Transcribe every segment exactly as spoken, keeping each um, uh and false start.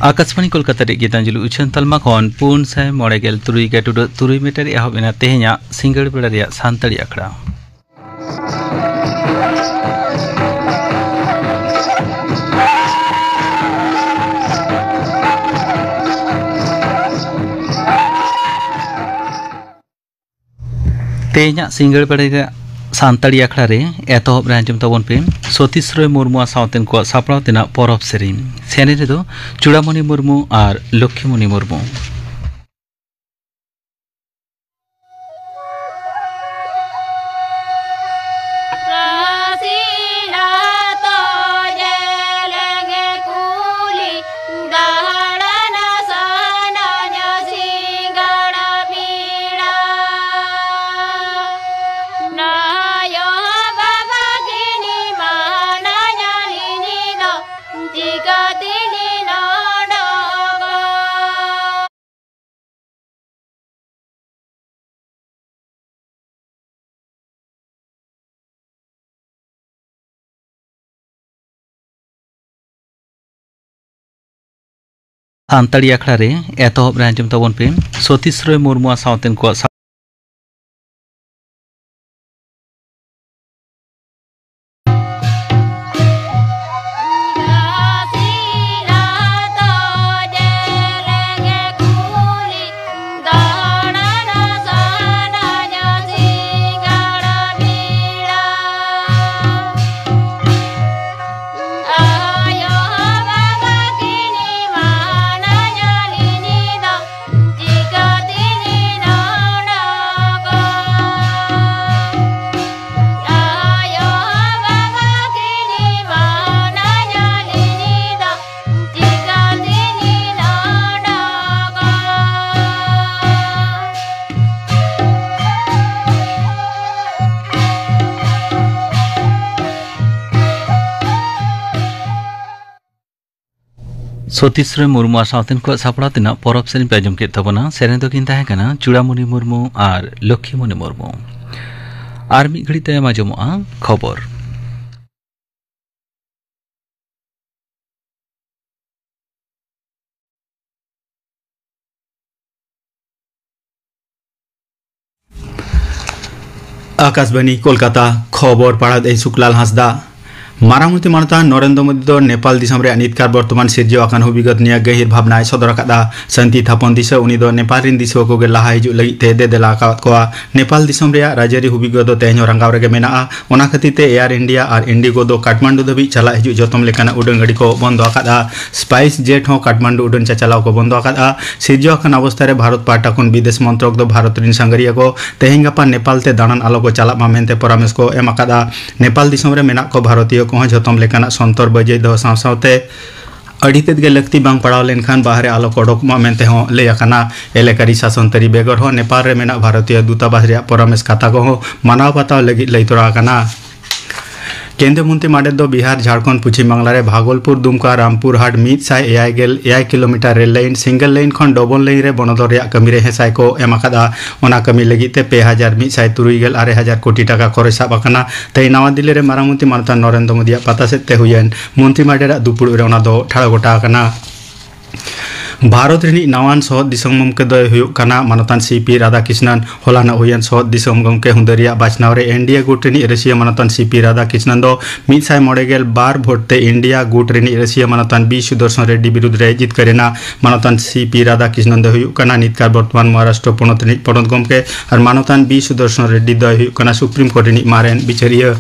ᱟᱠᱟᱥᱵᱟᱬᱤ ᱠᱳᱞᱠᱟᱛᱟ ᱨᱮ ᱜᱤᱛᱟᱧᱡᱚᱞᱤ ᱩᱪᱷᱟᱹᱱ ᱛᱟᱞᱢᱟ ᱠᱷᱚᱱ ᱯᱩᱱ ᱥᱟᱭ ᱢᱚᱬᱮ ᱜᱮᱞ ᱛᱩᱨᱩᱭ ᱜᱟᱹᱴᱩᱰᱟᱹᱜ ᱛᱩᱨᱩᱭ ᱢᱤᱴᱟᱨ ᱮᱦᱚᱵ ᱮᱱᱟ ᱛᱮᱦᱮᱧᱟᱜ ᱥᱤᱸᱜᱟᱹᱲ ᱵᱮᱲᱟ ᱨᱮᱭᱟᱜ ᱥᱟᱱᱛᱟᱲᱤ ᱟᱠᱷᱲᱟ᱾ ᱛᱮᱦᱮᱧᱟᱜ ᱥᱤᱸᱜᱟᱹᱲ ᱵᱮᱲᱟ ᱨᱮᱭᱟᱜ ᱥᱟᱱᱛᱟᱲᱤ ᱟᱠᱷᱲᱟ ᱨᱮ ᱮᱛᱚᱦᱚᱵ ᱨᱮ ᱟᱸᱡᱚᱢ ᱛᱟᱵᱚᱱ ᱯᱮ ᱥᱚᱛᱤᱥ ᱨᱚᱭ ᱢᱩᱨᱢᱩᱣᱟᱜ ᱥᱟᱶᱛᱮᱱ ᱠᱚᱣᱟᱜ ᱥᱟᱯᱲᱟᱣ ᱛᱮᱱᱟᱜ ᱯᱚᱨᱚᱵᱽ ᱥᱮᱨᱮᱧ᱾ ᱥᱮᱨᱮᱧ ᱨᱮᱫᱚ ᱪᱩᱲᱟᱢᱚᱱᱤ ᱢᱩᱨᱢᱩ ᱟᱨ ᱞᱚᱠᱠᱷᱤᱢᱚᱱᱤ ᱢᱩᱨᱢᱩ᱾ ᱥᱟᱱᱛᱟᱲᱤ ᱟᱠᱷᱲᱟ ᱨᱮ ᱮᱛᱚᱦᱚᱵ ᱨᱮ ᱟᱸᱡᱚᱢ ᱛᱟᱵᱚᱱ ᱯᱮ ᱥᱚᱛᱤᱥ ᱨᱚᱭ ᱢᱩᱨᱢᱩᱣᱟᱜ ᱥᱟᱶᱛᱮᱱ ᱠᱚᱣᱟᱜ ᱥᱟ- ᱥᱚᱛᱤᱥ ᱨᱚᱭ ᱢᱩᱨᱢᱩᱣᱟᱜ ᱥᱟᱶᱛᱮᱱ ᱠᱚᱣᱟᱜ ᱥᱟᱯᱲᱟᱣ ᱛᱮᱱᱟᱜ ᱯᱚᱨᱚᱵᱽ ᱥᱮᱨᱮᱧ ᱯᱮ ᱟᱸᱡᱚᱢ ᱠᱮᱫ ᱛᱟᱵᱚᱱᱟ᱾ ᱥᱮᱨᱮᱧ ᱫᱚᱠᱤᱱ ᱛᱟᱦᱮᱸ ᱠᱟᱱᱟ ᱪᱩᱲᱟᱢᱩᱱᱤ ᱢᱩᱨᱢᱩ ᱟᱨ ᱞᱚᱠᱠᱷᱤᱢᱚᱱᱤ ᱢᱩᱨᱢᱩ᱾ ᱟᱨ ᱢᱤᱫ ᱜᱷᱟᱹᱲᱤᱡ ᱛᱟᱭᱚᱢ ᱟᱸᱡᱚᱢᱚᱜᱼᱟ ᱠᱷᱚᱵᱚᱨ᱾ ᱟᱠᱟᱥᱵᱟᱱᱤ ᱠᱳᱞᱠᱟᱛᱟ, ᱠᱷᱚᱵᱚᱨ ᱯᱟᱲᱦᱟᱣ ᱫᱟᱹᱧ ᱥᱩᱠᱞᱟᱞ ᱦᱟᱸᱥᱫᱟ᱾ ᱢᱟᱨᱟᱝ ᱢᱚᱱᱛᱨᱤ ᱢᱟᱱᱚᱛᱟᱱ ᱱᱚᱨᱮᱱᱫᱨᱚ ᱢᱳᱫᱤ ᱫᱚ ᱱᱮᱯᱟᱞ ᱫᱤᱥᱚᱢ ᱨᱮᱭᱟᱜ ᱱᱤᱛᱠᱟᱨ ᱵᱚᱨᱛᱚᱢᱟᱱ ᱥᱤᱨᱡᱟᱹᱣ ᱟᱠᱟᱱ ᱦᱩᱵᱤᱜᱚᱛ ᱱᱤᱭᱟᱹ ᱜᱟᱹᱦᱤᱨ ᱵᱷᱟᱵᱽᱱᱟᱭ ᱥᱚᱫᱚᱨ ᱟᱠᱟᱫᱼᱟ᱾ ᱥᱟᱱᱛᱤ ᱛᱷᱟᱯᱚᱱ ᱫᱤᱥᱟᱹ ᱩᱱᱤ ᱫᱚ ᱱᱮᱯᱟᱞ ᱨᱤᱱ ᱫᱤᱥᱩᱣᱟᱹ ᱠᱚᱜᱮ ᱞᱟᱦᱟ ᱦᱤᱡᱩᱜ ᱞᱟᱹᱜᱤᱫ ᱛᱮ ᱫᱮᱫᱮᱞᱟ ᱟᱠᱟᱣᱟᱫ ᱠᱚᱣᱟ᱾ ᱱᱮᱯᱟᱞ ᱫᱤᱥᱚᱢ ᱨᱮᱭᱟᱜ ᱨᱟᱡᱽᱟᱹᱨᱤ ᱦᱩᱵᱤᱜᱚᱛ ᱫᱚ ᱛᱮᱦᱮᱧ ᱦᱚᱸ ᱨᱟᱸᱜᱟᱣ ᱨᱮᱜᱮ ᱢᱮᱱᱟᱜᱼᱟ᱾ ᱚᱱᱟ ᱠᱷᱟᱹᱛᱤᱨ ᱛᱮ ᱮᱭᱟᱨ ᱤᱱᱰᱤᱭᱟ ᱟᱨ ᱤᱱᱰᱤᱜᱳ ᱫᱚ ᱠᱟᱴᱢᱟᱱᱰᱩ ᱫᱷᱟᱹᱵᱤᱡ ᱪᱟᱞᱟᱜ ᱦᱤᱡᱩᱜ ᱡᱚᱛᱚᱢ ᱞᱮᱠᱟᱱᱟᱜ ᱩᱰᱟᱹᱱ ᱜᱟᱹᱰᱤ ᱠᱚ ᱵᱚᱱᱫᱚ ᱟᱠᱟᱫᱼᱟ᱾ ᱥᱯᱟᱭᱤᱥ ᱡᱮᱴ ᱦᱚᱸ ᱠᱟᱴᱢᱟᱱᱰᱩ ᱩᱰᱟᱹᱱ ᱪᱟᱪᱟᱞᱟᱣ ᱠᱚ ᱵᱚᱱᱫᱚ ᱟᱠᱟᱫᱼᱟ᱾ ᱥᱤᱨᱡᱟᱹᱣ ᱟᱠᱟᱱ ᱚᱵᱚᱥᱛᱷᱟ ᱨᱮ ᱵᱷᱟᱨᱚᱛ ᱯᱟᱦᱴᱟ ᱠᱷᱚᱱ ᱵᱤᱫᱮᱥ ᱢᱚᱱᱛᱨᱚᱠ ᱫᱚ ᱵᱷᱟᱨᱚᱛ ᱨᱤᱱ ᱥᱟᱸᱜᱷᱟᱨᱤᱭᱟᱹ ᱠᱚ ᱛᱮᱦᱮᱧ ᱜᱟᱯᱟ ᱱᱮᱯᱟᱞ ᱛᱮ ᱫᱟᱬᱟᱱ ᱟᱞᱚ ᱠᱚ ᱪᱟᱞᱟᱜ ᱢᱟ ᱢᱮᱱᱛᱮ ᱯᱚᱨᱟᱢᱮᱥ ᱠᱚ ᱮᱢ ᱟᱠᱟᱫᱼᱟ᱾ ᱱᱮᱯᱟᱞ ᱫᱤᱥᱚᱢ ᱨᱮ ᱢᱮᱱᱟᱜ ᱠᱚ ᱵᱷᱟᱨᱚᱛᱤᱭᱟᱹ ᱠᱚᱦᱚᱸ ᱡᱷᱚᱛᱚᱢ ᱞᱮᱠᱟᱱᱟᱜ ᱥᱚᱱᱛᱚᱨ ᱵᱟᱹᱡᱟᱹᱭ ᱫᱚᱦᱚ ᱥᱟᱶ ᱥᱟᱶᱛᱮ ᱟᱹᱰᱤ ᱛᱮᱫ ᱜᱮ ᱞᱟᱹᱠᱛᱤ ᱵᱟᱝ ᱯᱟᱲᱟᱣ ᱞᱮᱱᱠᱷᱟᱱ ᱵᱟᱦᱨᱮ ᱟᱞᱚ ᱠᱚ ᱚᱰᱚᱠᱚᱜ ᱢᱟ ᱢᱮᱱᱛᱮ ᱦᱚᱸ ᱞᱟᱹᱭ ᱟᱠᱟᱱᱟ᱾ ᱮᱞᱟᱠᱟᱨᱤ ᱥᱟᱥᱚᱱ ᱛᱟᱹᱨᱤ ᱵᱮᱜᱚᱨ ᱦᱚᱸ ᱱᱮᱯᱟᱞ ᱨᱮ ᱢᱮᱱᱟᱜ ᱵᱷᱟᱨᱚᱛᱤᱭᱚ ᱫᱩᱛᱟᱵᱟᱥ ᱨᱮᱭᱟᱜ ᱯᱚᱨᱟᱢᱮᱥ ᱠᱟᱛᱷᱟ ᱠᱚᱦᱚᱸ ᱢᱟᱱᱟᱣ ᱵᱟᱛᱟᱣ ᱞᱟᱹᱜᱤᱫ ᱞᱟᱹᱭ ᱛᱚᱨᱟ ᱟᱠᱟᱱᱟ᱾ ᱠᱮᱱᱫᱨᱤᱭᱚ ᱢᱚᱱᱛᱨᱤ ᱢᱟᱰᱮᱨ ᱫᱚ ᱵᱤᱦᱟᱨ, ᱡᱷᱟᱲᱠᱷᱚᱸᱰ, ᱯᱚᱪᱷᱤᱢ ᱵᱟᱝᱞᱟ ᱨᱮ ᱵᱷᱟᱜᱚᱞᱯᱩᱨ, ᱫᱩᱢᱠᱟ, ᱨᱟᱢᱯᱩᱨᱦᱟᱴ ᱢᱤᱫ ᱥᱟᱭ ᱮᱭᱟᱭ ᱜᱮᱞ ᱮᱭᱟᱭ kilometre rail line, single line ᱠᱷᱚᱱ ᱰᱚᱵᱚᱞ ᱞᱟᱭᱤᱱ ᱨᱮ ᱵᱚᱱᱚᱫᱚᱞ ᱨᱮᱭᱟᱜ ᱠᱟᱹᱢᱤ ᱨᱮ ᱦᱮᱸᱥᱟᱭ ᱠᱚ ᱮᱢ ᱟᱠᱟᱫᱼᱟ᱾ ᱚᱱᱟ ᱠᱟᱹᱢᱤ ᱞᱟᱹᱜᱤᱫ ᱛᱮ ᱯᱮ ᱦᱟᱡᱟᱨ ᱢᱤᱫ ᱥᱟᱭ ᱛᱩᱨᱩᱭ ᱜᱮᱞ ᱟᱨᱮ ᱦᱟᱡᱟᱨ ᱠᱳᱴᱤ ᱴᱟᱠᱟ ᱠᱷᱚᱨᱚᱪ ᱥᱟᱵ ᱟᱠᱟᱱᱟ᱾ ᱛᱮᱦᱮᱧ ᱱᱟᱣᱟ ᱫᱤᱞᱞᱤ ᱨᱮ ᱢᱟᱨᱟᱝ ᱢᱚᱱᱛᱨᱤ ᱢᱟᱱᱚᱛᱟᱱ ᱱᱚᱨᱮᱱᱫᱨᱚ ᱢᱳᱫᱤᱭᱟᱜ ᱯᱟᱛᱟ ᱥᱮᱫ ᱛᱮ ᱦᱩᱭᱮᱱ ᱢᱚᱱᱛᱨᱤ ᱢᱟᱰᱮᱨᱟᱜ ᱫᱩᱯᱩᱲᱩᱵ ᱨᱮ ᱚᱱᱟ ᱫᱚ ᱴᱷᱟᱲᱚ ᱜᱚᱴᱟ ᱟᱠᱟᱱᱟ᱾ ᱵᱷᱟᱨᱚᱛ ᱨᱤᱱᱤᱡ ᱱᱟᱣᱟᱱ ᱥᱚᱦᱚᱫ ᱫᱤᱥᱚᱢ ᱜᱚᱢᱠᱮ ᱫᱚᱭ ᱦᱩᱭᱩᱜ ᱠᱟᱱᱟ ᱢᱟᱱᱚᱛᱟᱱ ᱥᱤ ᱯᱤ ᱨᱟᱫᱷᱟᱠᱨᱤᱥᱱᱟᱱ᱾ ᱦᱚᱞᱟᱱᱚᱜ ᱦᱩᱭᱮᱱ ᱥᱚᱦᱚᱫ ᱫᱤᱥᱚᱢ ᱜᱚᱢᱠᱮ ᱦᱩᱸᱫᱟᱹᱨᱤᱭᱟᱜ ᱵᱟᱪᱷᱱᱟᱣ ᱨᱮ ᱮᱱ ᱰᱤ ᱮ ᱜᱩᱴ ᱨᱤᱱᱤᱡ ᱨᱟᱹᱥᱤᱭᱟᱹ ᱢᱟᱱᱚᱛᱟᱱ ᱥᱤ ᱯᱤ ᱨᱟᱫᱷᱟᱠᱨᱤᱥᱱᱟᱱ ᱫᱚ ᱢᱤᱫ ᱥᱟᱭ ᱢᱚᱬᱮ ᱜᱮᱞ ᱵᱟᱨ ᱵᱷᱳᱴ ᱛᱮ ᱤᱱᱰᱤᱭᱟ ᱜᱩᱴ ᱨᱤᱱᱤᱡ ᱨᱟᱹᱥᱤᱭᱟᱹ ᱢᱟᱱᱚᱛᱟᱱ ᱵᱤ ᱥᱩᱫᱚᱨᱥᱚᱱ ᱨᱮᱰᱰᱤ ᱵᱤᱨᱩᱫᱽ ᱨᱮ ᱡᱤᱛᱠᱟᱹᱨ ᱮᱱᱟ᱾ ᱢᱟᱱᱚᱛᱟᱱ ᱥᱤ ᱯᱤ ᱨᱟᱫᱷᱟᱠᱨᱤᱥᱱᱟᱱ ᱫᱚᱭ ᱦᱩᱭᱩᱜ ᱠᱟᱱᱟ ᱱᱤᱛᱠᱟᱨ ᱵᱚᱨᱛᱚᱢᱟᱱ ᱢᱚᱦᱟᱨᱟᱥᱴᱨᱚ ᱯᱚᱱᱚᱛ ᱨᱤᱱᱤᱡ ᱯᱚᱱᱚᱛ ᱜᱚᱢᱠᱮ ᱟᱨ ᱢᱟᱱᱚᱛᱟᱱ ᱵᱤ ᱥᱩᱫᱚᱨᱥᱚᱱ ᱨᱮᱰᱰᱤ ᱫᱚᱭ ᱦᱩᱭᱩᱜ ᱠᱟᱱᱟ ᱥᱩᱯᱨᱤᱢ ᱠᱳᱨᱴ ᱨᱤᱱᱤᱡ ᱢᱟᱨᱮᱱ ᱵᱤᱪᱟᱹᱨᱤᱭᱟᱹ᱾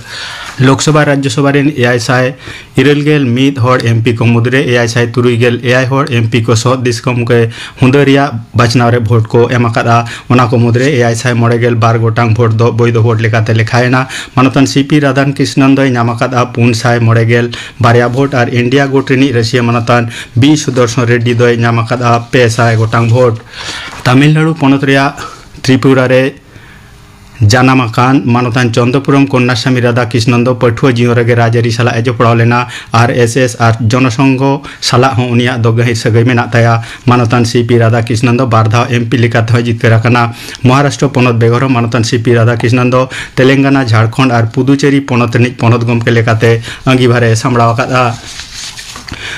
ᱞᱳᱠᱥᱚᱵᱷᱟ, ᱨᱟᱡᱽᱡᱚᱥᱚᱵᱷᱟ ᱨᱤᱱ ᱮᱭᱟᱭ ᱥᱟᱭ ᱤᱨᱟᱹᱞ ᱜᱮᱞ ᱢᱤᱫ ᱦᱚᱲ ᱮᱢ ᱯᱤ ᱠᱚ ᱢᱩᱫᱽᱨᱮ ᱮᱭᱟᱭ ᱥᱟᱭ ᱛᱩᱨᱩᱭ ᱜᱮᱞ ᱮᱭᱟᱭ ᱦᱚᱲ ᱮᱢ ᱯᱤ ᱠᱚ ᱥᱚᱦᱚᱫ ᱫᱤᱥᱚᱢ ᱜᱚᱢᱠᱮ ᱦᱩᱸᱫᱟᱹᱨᱤᱭᱟᱜ ᱵᱟᱪᱷᱱᱟᱣ ᱨᱮ ᱵᱷᱳᱴ ᱠᱚ ᱮᱢ ᱟᱠᱟᱫᱼᱟ᱾ ᱚᱱᱟ ᱠᱚ ᱢᱩᱫᱽᱨᱮ ᱮᱭᱟᱭ ᱥᱟᱭ ᱢᱚᱬᱮ ᱜᱮᱞ ᱵᱟᱨ ᱜᱚᱴᱟᱝ ᱵᱷᱳᱴ ᱫᱚ ᱵᱳᱭᱫᱷᱚ ᱵᱷᱳᱴ ᱞᱮᱠᱟᱛᱮ ᱞᱮᱠᱷᱟᱭᱮᱱᱟ᱾ ᱢᱟᱱᱚᱛᱟᱱ ᱥᱤ ᱯᱤ ᱨᱟᱫᱷᱟᱱ ᱠᱨᱤᱥᱱᱚᱱ ᱫᱚᱭ ᱧᱟᱢ ᱟᱠᱟᱫᱼᱟ ᱯᱩᱱ ᱥᱟᱭ ᱢᱚᱬᱮ ᱜᱮᱞ ᱵᱟᱨᱭᱟ ᱵᱷᱳᱴ ᱟᱨ ᱤᱱᱰᱤᱭᱟ ᱜᱩᱴ ᱨᱤᱱᱤᱡ ᱨᱟᱹᱥᱤᱭᱟᱹ ᱢᱟᱱᱚᱛᱟᱱ ᱵᱤ ᱥᱩᱫᱚᱨᱥᱚᱱ ᱨᱮᱰᱰᱤ ᱫᱚᱭ ᱧᱟᱢ ᱟᱠᱟᱫᱼᱟ ᱯᱮ ᱥᱟᱭ ᱜᱚᱴᱟᱝ ᱵᱷᱳᱴ᱾ ᱛᱟᱢᱤᱞᱱᱟᱲᱩ ᱯᱚᱱᱚᱛ ᱨᱮᱭᱟᱜ ᱛᱨᱤᱯᱩᱨᱟ ᱨᱮ ᱡᱟᱱᱟᱢ ᱟᱠᱟᱱ ᱢᱟᱱᱚᱛᱟᱱ ᱪᱚᱱᱫᱚᱯᱩᱨᱚᱢ ᱠᱚᱱᱱᱟᱥᱟᱢᱤ ᱨᱟᱫᱷᱟᱠᱨᱤᱥᱱᱚᱱ ᱫᱚ ᱯᱟᱹᱴᱷᱩᱣᱟᱹ ᱡᱤᱭᱚᱱ ᱨᱮᱜᱮ ᱨᱟᱡᱽᱟᱹᱨᱤ ᱥᱟᱞᱟᱜ ᱮ ᱡᱚᱯᱲᱟᱣ ᱞᱮᱱᱟ᱾ ᱟᱨ ᱮᱥ ᱮᱥ ᱟᱨ ᱡᱚᱱᱚᱥᱚᱝᱜᱷᱚ ᱥᱟᱞᱟᱜ ᱦᱚᱸ ᱩᱱᱤᱭᱟᱜ ᱫᱚ ᱜᱟᱹᱦᱤᱨ ᱥᱟᱹᱜᱟᱹᱭ ᱢᱮᱱᱟᱜ ᱛᱟᱭᱟ᱾ ᱢᱟᱱᱚᱛᱟᱱ ᱥᱤ ᱯᱤ ᱨᱟᱫᱷᱟᱠᱨᱤᱥᱱᱚᱱ ᱫᱚ ᱵᱟᱨ ᱫᱷᱟᱣ ᱮᱢ ᱯᱤ ᱞᱮᱠᱟᱛᱮ ᱦᱚᱸᱭ ᱡᱤᱛᱠᱟᱹᱨ ᱟᱠᱟᱱᱟ᱾ ᱢᱚᱦᱟᱨᱟᱥᱴᱨᱚ ᱯᱚᱱᱚᱛ ᱵᱮᱜᱚᱨ ᱦᱚᱸ ᱢᱟᱱᱚᱛᱟᱱ ᱥᱤ ᱯᱤ ᱨᱟᱫᱷᱟᱠᱨᱤᱥᱱᱚᱱ ᱫᱚ ᱛᱮᱞᱮᱝᱜᱟᱱᱟ, ᱡᱷᱟᱲᱠᱷᱚᱸᱰ ᱟᱨ ᱯᱩᱫᱩᱪᱮᱨᱤ ᱯᱚᱱᱚᱛ ᱨᱤᱱᱤᱡ ᱯᱚᱱᱚᱛ ᱜᱚᱢᱠᱮ ᱞᱮᱠᱟᱛᱮ ᱟᱸᱜᱤᱵᱷᱟᱨ ᱮ ᱥᱟᱢᱵᱲᱟᱣ ᱟᱠᱟᱫᱼᱟ᱾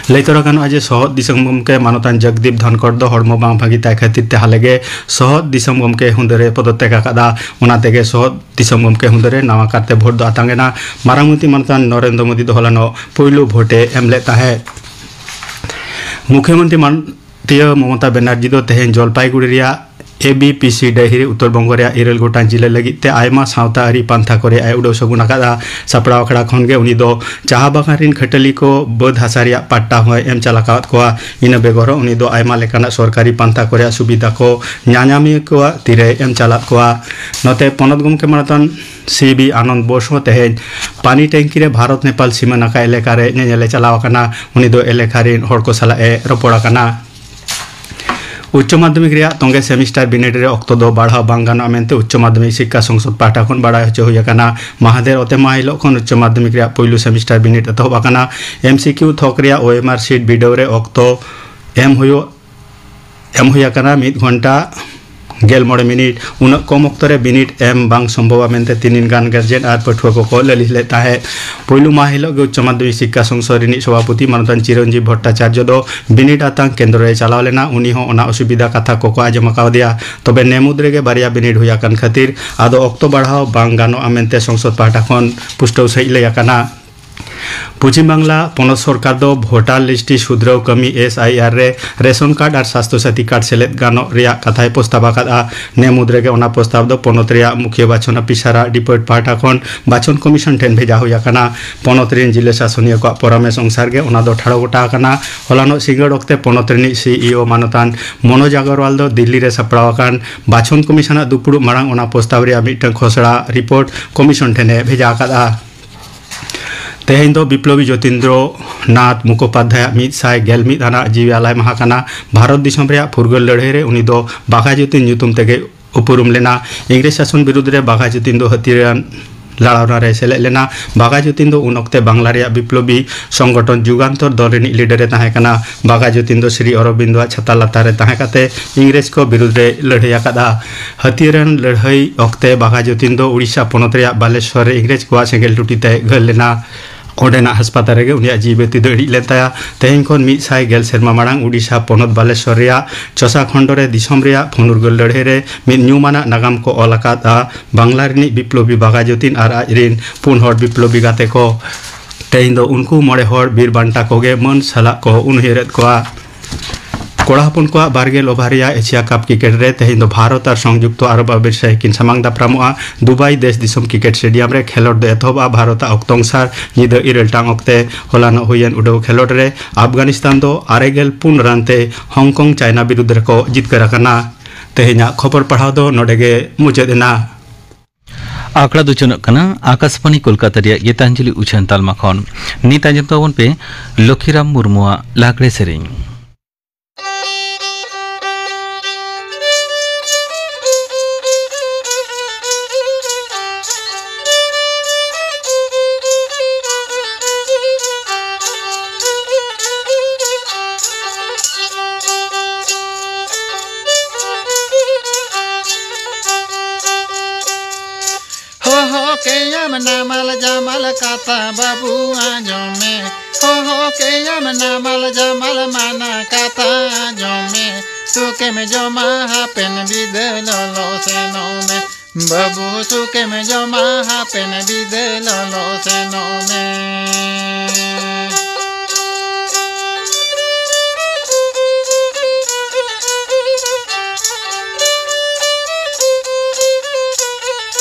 ᱞᱟᱹᱭ ᱛᱚᱨᱟ ᱜᱟᱱᱚᱜᱼᱟ ᱡᱮ ᱥᱚᱦᱚᱫ ᱫᱤᱥᱚᱢ ᱜᱚᱢᱠᱮ ᱢᱟᱱᱚᱛᱟᱱ ᱡᱚᱜᱽᱫᱤᱯ ᱫᱷᱚᱱᱠᱚᱨ ᱫᱚ ᱦᱚᱲᱢᱚ ᱵᱟᱝ ᱵᱷᱟᱹᱜᱤ ᱛᱟᱭ ᱠᱷᱟᱹᱛᱤᱨ ᱛᱮ ᱦᱟᱞᱮ ᱜᱮ ᱥᱚᱦᱚᱫ ᱫᱤᱥᱚᱢ ᱜᱚᱢᱠᱮ ᱦᱩᱸᱫᱟᱹᱨᱮ ᱯᱚᱫᱚᱛᱛᱮᱠ ᱟᱠᱟᱫᱼᱟ᱾ ᱚᱱᱟ ᱛᱮᱜᱮ ᱥᱚᱦᱚᱫ ᱫᱤᱥᱚᱢ ᱜᱚᱢᱠᱮ ᱦᱩᱸᱫᱟᱹ ᱨᱮ ᱱᱟᱣᱟ ᱠᱟᱨᱛᱮ ᱵᱷᱳᱴ ᱫᱚ ᱟᱛᱟᱝ ᱮᱱᱟ᱾ ᱢᱟᱨᱟᱝ ᱢᱚᱱᱛᱨᱤ ᱢᱟᱱᱚᱛᱟᱱ ᱱᱚᱨᱮᱱᱫᱨᱚ ᱢᱳᱫᱤ ᱫᱚ ᱦᱚᱞᱟᱱᱚᱜ ᱯᱩᱭᱞᱩ ᱵᱷᱳᱴ ᱮ ᱮᱢ ᱞᱮᱫ ᱛᱟᱦᱮᱸᱫ᱾ ᱢᱩᱠᱷᱭᱚᱢᱚᱱᱛᱨᱤ ᱢᱟᱱᱚᱛᱤᱭᱟᱹ ᱢᱚᱢᱚᱛᱟ ᱵᱮᱱᱟᱨᱡᱤ ᱫᱚ ᱛᱮᱦᱮᱧ ᱡᱚᱞᱯᱟᱭᱜᱩᱲᱤ ᱨᱮᱭᱟᱜ ᱮ ᱵᱤ ᱯᱤ ᱥᱤ ᱰᱟᱹᱦᱤ ᱨᱮ ᱩᱛᱛᱚᱨ ᱵᱚᱝᱜᱚ ᱨᱮᱭᱟᱜ ᱤᱨᱟᱹᱞ ᱜᱚᱴᱟᱝ ᱡᱤᱞᱟᱹ ᱞᱟᱹᱜᱤᱫ ᱛᱮ ᱟᱭᱢᱟ ᱥᱟᱶᱛᱟ ᱟᱹᱨᱤ ᱯᱟᱱᱛᱷᱟ ᱠᱚ ᱨᱮᱭᱟᱜ ᱮ ᱩᱰᱟᱹᱣ ᱥᱟᱹᱜᱩᱱ ᱟᱠᱟᱫᱼᱟ᱾ ᱥᱟᱯᱲᱟᱣ ᱟᱠᱷᱲᱟ ᱠᱷᱚᱱ ᱜᱮ ᱩᱱᱤ ᱫᱚ ᱪᱟᱦᱟ ᱵᱟᱜᱟᱱ ᱨᱤᱱ ᱠᱷᱟᱹᱴᱟᱹᱞᱤ ᱠᱚ ᱵᱟᱹᱫᱽ ᱦᱟᱥᱟ ᱨᱮᱭᱟᱜ ᱯᱟᱴᱴᱟ ᱦᱚᱸᱭ ᱮᱢ ᱪᱟᱞ ᱟᱠᱟᱣᱟᱫ ᱠᱚᱣᱟ᱾ ᱤᱱᱟᱹ ᱵᱮᱜᱚᱨ ᱦᱚᱸ ᱩᱱᱤ ᱫᱚ ᱟᱭᱢᱟ ᱞᱮᱠᱟᱱᱟᱜ ᱥᱚᱨᱠᱟᱨᱤ ᱯᱟᱱᱛᱷᱟ ᱠᱚ ᱨᱮᱭᱟᱜ ᱥᱩᱵᱤᱫᱷᱟ ᱠᱚ ᱧᱟᱧᱟᱢᱤᱭᱟᱹ ᱠᱚᱣᱟᱜ ᱛᱤᱨᱮᱭ ᱮᱢ ᱪᱟᱞᱟᱫ ᱠᱚᱣᱟ᱾ ᱱᱚᱛᱮ ᱯᱚᱱᱚᱛ ᱜᱚᱢᱠᱮ ᱢᱟᱱᱚᱛᱟᱱ ᱥᱤ ᱵᱤ ᱟᱱᱚᱱᱫ ᱵᱳᱥ ᱦᱚᱸ ᱛᱮᱦᱮᱧ ᱯᱟᱱᱤ ᱴᱮᱝᱠᱤ ᱨᱮ ᱵᱷᱟᱨᱚᱛ ᱱᱮᱯᱟᱞ ᱥᱤᱢᱟᱹ ᱱᱟᱠᱷᱟ ᱮᱞᱟᱠᱟ ᱨᱮ ᱧᱮᱧᱮᱞᱮ ᱪᱟᱞᱟᱣ ᱟᱠᱟᱱᱟ᱾ ᱩᱱᱤ ᱫᱚ ᱮᱞᱟᱠᱟ ᱨᱤᱱ ᱦᱚᱲ ᱠᱚ ᱥᱟᱞᱟᱜ ᱮ ᱨᱚᱯᱚᱲ ᱟᱠᱟᱱᱟ᱾ ᱩᱪᱪᱚ ᱢᱟᱫᱽᱫᱷᱚᱢᱤᱠ ᱨᱮᱭᱟᱜ ᱛᱚᱸᱜᱮ ᱥᱮᱢᱤᱥᱴᱟᱨ ᱵᱤᱱᱤᱰ ᱨᱮ ᱚᱠᱛᱚ ᱫᱚ ᱵᱟᱲᱦᱟᱣ ᱵᱟᱝ ᱜᱟᱱᱚᱜᱼᱟ ᱢᱮᱱᱛᱮ ᱩᱪᱪᱚ ᱢᱟᱫᱽᱫᱷᱚᱢᱤᱠ ᱥᱤᱠᱠᱷᱟ ᱥᱚᱝᱥᱚᱫ ᱯᱟᱦᱴᱟ ᱠᱷᱚᱱ ᱵᱟᱲᱟᱭ ᱦᱚᱪᱚ ᱦᱩᱭ ᱟᱠᱟᱱᱟ᱾ ᱢᱟᱦᱫᱮᱨ ᱚᱛᱮ ᱢᱟᱦᱟ ᱦᱤᱞᱳᱜ ᱠᱷᱚᱱ ᱩᱪᱪᱚ ᱢᱟᱫᱽᱫᱷᱚᱢᱤᱠ ᱨᱮᱭᱟᱜ ᱯᱩᱭᱞᱩ ᱥᱮᱢᱤᱥᱴᱟᱨ ᱵᱤᱱᱤᱰ ᱮᱛᱚᱦᱚᱵ ᱟᱠᱟᱱᱟ᱾ ᱮᱢ ᱥᱤ ᱠᱤᱭᱩ ᱛᱷᱚᱠ ᱨᱮᱭᱟᱜ ᱳ ᱮᱢ ᱟᱨ ᱥᱤᱴ ᱵᱤᱰᱟᱹᱣ ᱨᱮ ᱚᱠᱛᱚ ᱮᱢ ᱦᱩᱭᱩᱜ ᱮᱢ ᱦᱩᱭ ᱟᱠᱟᱱᱟ ᱢᱤᱫ ᱜᱷᱚᱱᱴᱟ ᱜᱮᱞ ᱢᱚᱬᱮ ᱢᱤᱱᱤᱴ᱾ ᱩᱱᱟᱹᱜ ᱠᱚᱢ ᱚᱠᱛᱚ ᱨᱮ ᱵᱤᱱᱤᱰ ᱮᱢ ᱵᱟᱝ ᱥᱚᱢᱵᱷᱚᱵᱟ ᱢᱮᱱᱛᱮ ᱛᱤᱱᱤᱱ ᱜᱟᱱ ᱜᱟᱨᱡᱮᱱ ᱟᱨ ᱯᱟᱹᱴᱷᱩᱣᱟᱹ ᱠᱚᱠᱚ ᱞᱟᱹᱞᱤᱥ ᱞᱮᱫ ᱛᱟᱦᱮᱸᱫ᱾ ᱯᱩᱭᱞᱩ ᱢᱟᱦᱟ ᱦᱤᱞᱳᱜ ᱜᱮ ᱩᱪᱪᱚ ᱢᱟᱫᱽᱫᱷᱚᱢᱤᱠ ᱥᱤᱠᱠᱷᱟ ᱥᱚᱝᱥᱚᱫ ᱨᱤᱱᱤᱡ ᱥᱚᱵᱷᱟᱯᱚᱛᱤ ᱢᱟᱱᱚᱛᱟᱱ ᱪᱤᱨᱚᱧᱡᱤᱵ ᱵᱷᱚᱴᱴᱟᱪᱟᱨᱡᱚ ᱫᱚ ᱵᱤᱱᱤᱰ ᱟᱛᱟᱝ ᱠᱮᱱᱫᱨᱚ ᱨᱮᱭ ᱪᱟᱞᱟᱣ ᱞᱮᱱᱟ᱾ ᱩᱱᱤ ᱦᱚᱸ ᱚᱱᱟ ᱚᱥᱩᱵᱤᱫᱷᱟ ᱠᱟᱛᱷᱟ ᱠᱚᱠᱚ ᱟᱸᱡᱚᱢ ᱟᱠᱟᱣᱫᱮᱭᱟ᱾ ᱛᱚᱵᱮ ᱱᱮ ᱢᱩᱫᱽ ᱨᱮᱜᱮ ᱵᱟᱨᱭᱟ ᱵᱤᱱᱤᱰ ᱦᱩᱭ ᱟᱠᱟᱱ ᱠᱷᱟᱹᱛᱤᱨ ᱟᱫᱚ ᱚᱠᱛᱚ ᱵᱟᱲᱦᱟᱣ ᱵᱟᱝ ᱜᱟᱱᱚᱜᱼᱟ ᱢᱮᱱᱛᱮ ᱥᱚᱝᱥᱚᱫ ᱯᱟᱦᱴᱟ ᱠᱷᱚᱱ ᱯᱩᱥᱴᱟᱹᱣ ᱥᱟᱺᱦᱤᱡ ᱞᱟᱹᱭ ᱟᱠᱟᱱᱟ᱾ ᱯᱚᱪᱷᱤᱢ ᱵᱟᱝᱞᱟ ᱯᱚᱱᱚᱛ ᱥᱚᱨᱠᱟᱨ ᱫᱚ ᱵᱷᱳᱴᱟᱨ ᱞᱤᱥᱴ ᱥᱩᱫᱷᱨᱟᱹᱣ ᱠᱟᱹᱢᱤ, ᱮᱥ ᱟᱭ ᱟᱨ, ᱨᱮ ᱨᱮᱥᱚᱱ ᱠᱟᱨᱰ ᱟᱨ ᱥᱟᱥᱛᱷᱚ ᱥᱟᱛᱷᱤ ᱠᱟᱨᱰ ᱥᱮᱞᱮᱫ ᱜᱟᱱᱚᱜ ᱨᱮᱭᱟᱜ ᱠᱟᱛᱷᱟᱭ ᱯᱨᱚᱥᱛᱟᱵ ᱟᱠᱟᱫᱼᱟ᱾ ᱱᱮ ᱢᱩᱫᱽ ᱨᱮᱜᱮ ᱚᱱᱟ ᱯᱨᱚᱥᱛᱟᱵ ᱫᱚ ᱯᱚᱱᱚᱛ ᱨᱮᱭᱟᱜ ᱢᱩᱠᱷᱤᱭᱟᱹ ᱵᱟᱪᱷᱚᱱ ᱚᱯᱷᱤᱥᱟᱨᱟᱜ ᱰᱤᱯᱟᱨᱴ ᱯᱟᱦᱴᱟ ᱠᱷᱚᱱ ᱵᱟᱪᱷᱚᱱ ᱠᱚᱢᱤᱥᱚᱱ ᱴᱷᱮᱱ ᱵᱷᱮᱡᱟ ᱦᱩᱭ ᱟᱠᱟᱱᱟ᱾ ᱯᱚᱱᱚᱛ ᱨᱮᱱ ᱡᱤᱞᱟᱹ ᱥᱟᱥᱚᱱᱤᱭᱟᱹ ᱠᱚᱣᱟᱜ ᱯᱚᱨᱟᱢᱮᱥ ᱚᱱᱩᱥᱟᱨ ᱜᱮ ᱚᱱᱟ ᱫᱚ ᱴᱷᱟᱲᱚ ᱜᱚᱴᱟ ᱟᱠᱟᱱᱟ᱾ ᱦᱚᱞᱟᱱᱚᱜ ᱥᱤᱸᱜᱟᱹᱲ ᱚᱠᱛᱮ ᱯᱚᱱᱚᱛ ᱨᱤᱱᱤᱡ ᱥᱤ ᱤ ᱳ ᱢᱟᱱᱚᱛᱟᱱ ᱢᱚᱱᱳᱡᱽ ᱟᱜᱚᱨᱣᱟᱞ ᱫᱚ ᱫᱤᱞᱞᱤ ᱨᱮ ᱥᱟᱯᱲᱟᱣ ᱟᱠᱟᱱ ᱵᱟᱪᱷᱚᱱ ᱠᱚᱢᱤᱥᱚᱱᱟᱜ ᱫᱩᱯᱩᱲᱩᱵ ᱢᱟᱲᱟᱝ ᱚᱱᱟ ᱯᱨᱚᱥᱛᱟᱵ ᱨᱮᱭᱟᱜ ᱢᱤᱫᱴᱟᱝ ᱠᱷᱚᱥᱲᱟ ᱨᱤᱯᱳᱨᱴ ᱠᱚᱢᱤᱥᱚᱱ ᱴᱷᱮᱱᱮ ᱵᱷᱮᱡᱟ ᱟᱠᱟᱫᱼᱟ᱾ ᱛᱮᱦᱮᱧ ᱫᱚ ᱵᱤᱯᱞᱚᱵᱤ ᱡᱚᱛᱤᱱᱫᱨᱚ ᱱᱟᱛᱷ ᱢᱩᱠᱷᱳᱯᱟᱫᱷᱭᱟᱭᱟᱜ ᱢᱤᱫ ᱥᱟᱭ ᱜᱮᱞ ᱢᱤᱫ ᱟᱱᱟᱜ ᱡᱤᱣᱤ ᱟᱞᱟᱭ ᱢᱟᱦᱟ ᱠᱟᱱᱟ᱾ ᱵᱷᱟᱨᱚᱛ ᱫᱤᱥᱚᱢ ᱨᱮᱭᱟᱜ ᱯᱷᱩᱨᱜᱟᱹᱞ ᱞᱟᱹᱲᱦᱟᱹᱭ ᱨᱮ ᱩᱱᱤ ᱫᱚ ᱵᱟᱜᱷᱟ ᱡᱚᱛᱤᱱ ᱧᱩᱛᱩᱢ ᱛᱮᱜᱮ ᱩᱯᱨᱩᱢ ᱞᱮᱱᱟ᱾ ᱤᱝᱨᱮᱡᱽ ᱥᱟᱥᱚᱱ ᱵᱤᱨᱩᱫᱽ ᱨᱮ ᱵᱟᱜᱷᱟ ᱡᱚᱛᱤᱱ ᱫᱚ ᱦᱟᱹᱛᱭᱟᱹᱨᱟᱱ ᱞᱟᱲᱟᱣᱱᱟ ᱨᱮ ᱥᱮᱞᱮᱫ ᱞᱮᱱᱟ᱾ ᱵᱟᱜᱷᱟ ᱡᱚᱛᱤᱱ ᱫᱚ ᱩᱱ ᱚᱠᱛᱮ ᱵᱟᱝᱞᱟ ᱨᱮᱭᱟᱜ ᱵᱤᱯᱞᱚᱵᱤ ᱥᱚᱝᱜᱚᱴᱷᱚᱱ ᱡᱩᱜᱟᱱᱛᱚᱨ ᱫᱚᱞ ᱨᱤᱱᱤᱡ ᱞᱤᱰᱟᱨ ᱮ ᱛᱟᱦᱮᱸ ᱠᱟᱱᱟ᱾ ᱵᱟᱜᱷᱟ ᱡᱚᱛᱤᱱ ᱫᱚ ᱥᱨᱤ ᱚᱨᱚᱵᱤᱱᱫᱚᱣᱟᱜ ᱪᱷᱟᱛᱟ ᱞᱟᱛᱟᱨ ᱨᱮ ᱛᱟᱦᱮᱸ ᱠᱟᱛᱮ ᱤᱝᱨᱮᱡᱽ ᱠᱚ ᱵᱤᱨᱩᱫᱽ ᱨᱮ ᱞᱟᱹᱲᱦᱟᱹᱭ ᱟᱠᱟᱫᱼᱟ᱾ ᱦᱟᱹᱛᱭᱟᱹᱨᱟᱱ ᱞᱟᱹᱲᱦᱟᱹᱭ ᱚᱠᱛᱮ ᱵᱟᱜᱷᱟ ᱡᱚᱛᱤᱱ ᱫᱚ ᱩᱲᱤᱥᱥᱟ ᱯᱚᱱᱚᱛ ᱨᱮᱭᱟᱜ ᱵᱟᱞᱮᱥᱣᱚᱨ ᱨᱮ ᱤᱝᱨᱮᱡᱽ ᱠᱚᱣᱟᱜ ᱥᱮᱸᱜᱮᱞ ᱴᱩᱴᱤ ᱛᱮ ᱜᱷᱟᱹᱞ ᱞᱮᱱᱟ᱾ ᱚᱸᱰᱮᱱᱟᱜ ᱦᱟᱥᱯᱟᱛᱟᱞ ᱨᱮᱜᱮ ᱩᱱᱤᱭᱟᱜ ᱡᱤᱣᱤ ᱵᱟᱹᱛᱤ ᱫᱚ ᱤᱬᱤᱡ ᱞᱮᱱ ᱛᱟᱭᱟ᱾ ᱛᱮᱦᱮᱧ ᱠᱷᱚᱱ ᱢᱤᱫ ᱥᱟᱭ ᱜᱮᱞ ᱥᱮᱨᱢᱟ ᱢᱟᱲᱟᱝ ᱳᱰᱤᱥᱟ ᱯᱚᱱᱚᱛ ᱵᱟᱞᱮᱥᱚᱨ ᱨᱮᱭᱟᱜ ᱪᱚᱥᱟ ᱠᱷᱚᱸᱰ ᱨᱮ ᱫᱤᱥᱚᱢ ᱨᱮᱭᱟᱜ ᱯᱷᱩᱱᱩᱨᱜᱟᱹᱞ ᱞᱟᱹᱲᱦᱟᱹᱭ ᱨᱮ ᱢᱤᱫ ᱧᱩᱢᱟᱱᱟᱜ ᱱᱟᱜᱟᱢ ᱠᱚ ᱚᱞ ᱟᱠᱟᱫᱼᱟ ᱵᱟᱝᱞᱟ ᱨᱤᱱᱤᱡ ᱵᱤᱯᱞᱚᱵᱤ ᱵᱟᱜᱟᱡᱩᱫᱤᱱ ᱟᱨ ᱟᱡ ᱨᱤᱱ ᱯᱩᱱ ᱦᱚᱲ ᱵᱤᱯᱞᱚᱵᱤ ᱜᱟᱛᱮ ᱠᱚ᱾ ᱛᱮᱦᱮᱧ ᱫᱚ ᱩᱱᱠᱩ ᱢᱚᱬᱮ ᱦᱚᱲ ᱵᱤᱨ ᱵᱟᱱᱴᱟ ᱠᱚᱜᱮ ᱢᱟᱹᱱ ᱥᱟᱞᱟᱜ ᱠᱚ ᱩᱱᱩᱭᱦᱟᱹᱨᱮᱫ ᱠᱚᱣᱟ᱾ ᱠᱚᱲᱟ ᱦᱚᱯᱚᱱ ᱠᱚᱣᱟᱜ ᱵᱟᱨ ᱜᱮᱞ ᱳᱵᱷᱟᱨ ᱨᱮᱭᱟᱜ ᱮᱥᱤᱭᱟ ᱠᱟᱯ ᱠᱨᱤᱠᱮᱴ ᱨᱮ ᱛᱮᱦᱮᱧ ᱫᱚ ᱵᱷᱟᱨᱚᱛ ᱟᱨ ᱥᱚᱝᱡᱩᱠᱛᱚ ᱟᱨᱚᱵ ᱟᱢᱤᱨ ᱥᱟᱦᱤ ᱠᱤᱱ ᱥᱟᱢᱟᱝ ᱫᱟᱯᱨᱟᱢᱚᱜᱼᱟ᱾ ᱫᱩᱵᱟᱭ ᱫᱮᱥ ᱫᱤᱥᱚᱢ ᱠᱨᱤᱠᱮᱴ ᱥᱴᱮᱰᱤᱭᱟᱢ ᱨᱮ ᱠᱷᱮᱞᱚᱸᱰ ᱫᱚ ᱮᱛᱚᱦᱚᱵᱼᱟ ᱵᱷᱟᱨᱚᱛ ᱟᱜ ᱚᱠᱛᱚᱝ ᱥᱟᱨ ᱧᱤᱫᱟᱹ ᱤᱨᱟᱹᱞ ᱴᱟᱲᱟᱝ ᱚᱠᱛᱮ᱾ ᱦᱚᱞᱟᱱᱚᱜ ᱦᱩᱭᱮᱱ ᱩᱰᱟᱹᱣ ᱠᱷᱮᱞᱚᱸᱰ ᱨᱮ ᱟᱯᱷᱜᱟᱱᱤᱥᱛᱟᱱ ᱫᱚ ᱟᱨᱮ ᱜᱮᱞ ᱯᱩᱱ ᱨᱟᱱ ᱛᱮ ᱦᱚᱝᱠᱚᱝ ᱪᱟᱭᱱᱟ ᱵᱤᱨᱩᱫᱽ ᱨᱮᱠᱚ ᱡᱤᱛᱠᱟᱹᱨ ᱟᱠᱟᱱᱟ᱾ ᱛᱮᱦᱮᱧᱟᱜ ᱠᱷᱚᱵᱚᱨ ᱯᱟᱲᱦᱟᱣ ᱫᱚ ᱱᱚᱰᱮ ᱜᱮ ᱢᱩᱪᱟᱹᱫ ᱮᱱᱟ᱾ ᱟᱠᱷᱲᱟ ᱫᱚ ᱪᱚᱱᱚᱜ ᱠᱟᱱᱟ ᱟᱠᱟᱥᱵᱟᱬᱤ ᱠᱳᱞᱠᱟᱛᱟ ᱨᱮᱭᱟᱜ ᱜᱤᱛᱟᱧᱡᱚᱞᱤ ᱩᱪᱷᱟᱹᱱ ᱛᱟᱞᱢᱟ ᱠᱷᱚᱱ᱾ ᱱᱤᱛ ᱟᱸᱡᱚᱢ ᱛᱟᱵᱚᱱ ᱯᱮ ᱞᱚᱠᱷᱤᱨᱟᱢ ᱢᱩᱨᱢᱩᱣᱟᱜ ᱞᱟᱜᱽᱲᱮ ᱥᱮᱨᱮᱧ᱾ ᱦᱚᱦᱚ ᱠᱮᱭᱟᱢ ᱱᱟᱢᱟᱞ ᱡᱟᱢᱟᱞ ᱠᱟᱛᱷᱟ ᱵᱟᱹᱵᱩ ᱟᱸᱡᱚᱢ ᱢᱮ᱾ ᱦᱚᱦᱚ ᱠᱮᱭᱟᱢ ᱱᱟᱢᱟᱞ ᱡᱟᱢᱟᱞ ᱢᱟᱱᱟ ᱠᱟᱛᱷᱟ ᱟᱸᱡᱚᱢ ᱢᱮ᱾ ᱥᱩᱠᱮᱢ ᱡᱚᱢᱟ ᱦᱟᱯᱮᱱ ᱵᱤᱫᱟᱹᱞ ᱞᱚᱞᱚ ᱥᱮᱱᱚᱜ ᱢᱮ᱾ ᱵᱟᱹᱵᱩ ᱥᱩᱠᱮᱢ ᱡᱚᱢᱟ ᱦᱟᱯᱮᱱ ᱵᱤᱫᱟᱹᱞ ᱞᱚᱞᱚ ᱥᱮᱱᱚᱜ ᱢᱮ᱾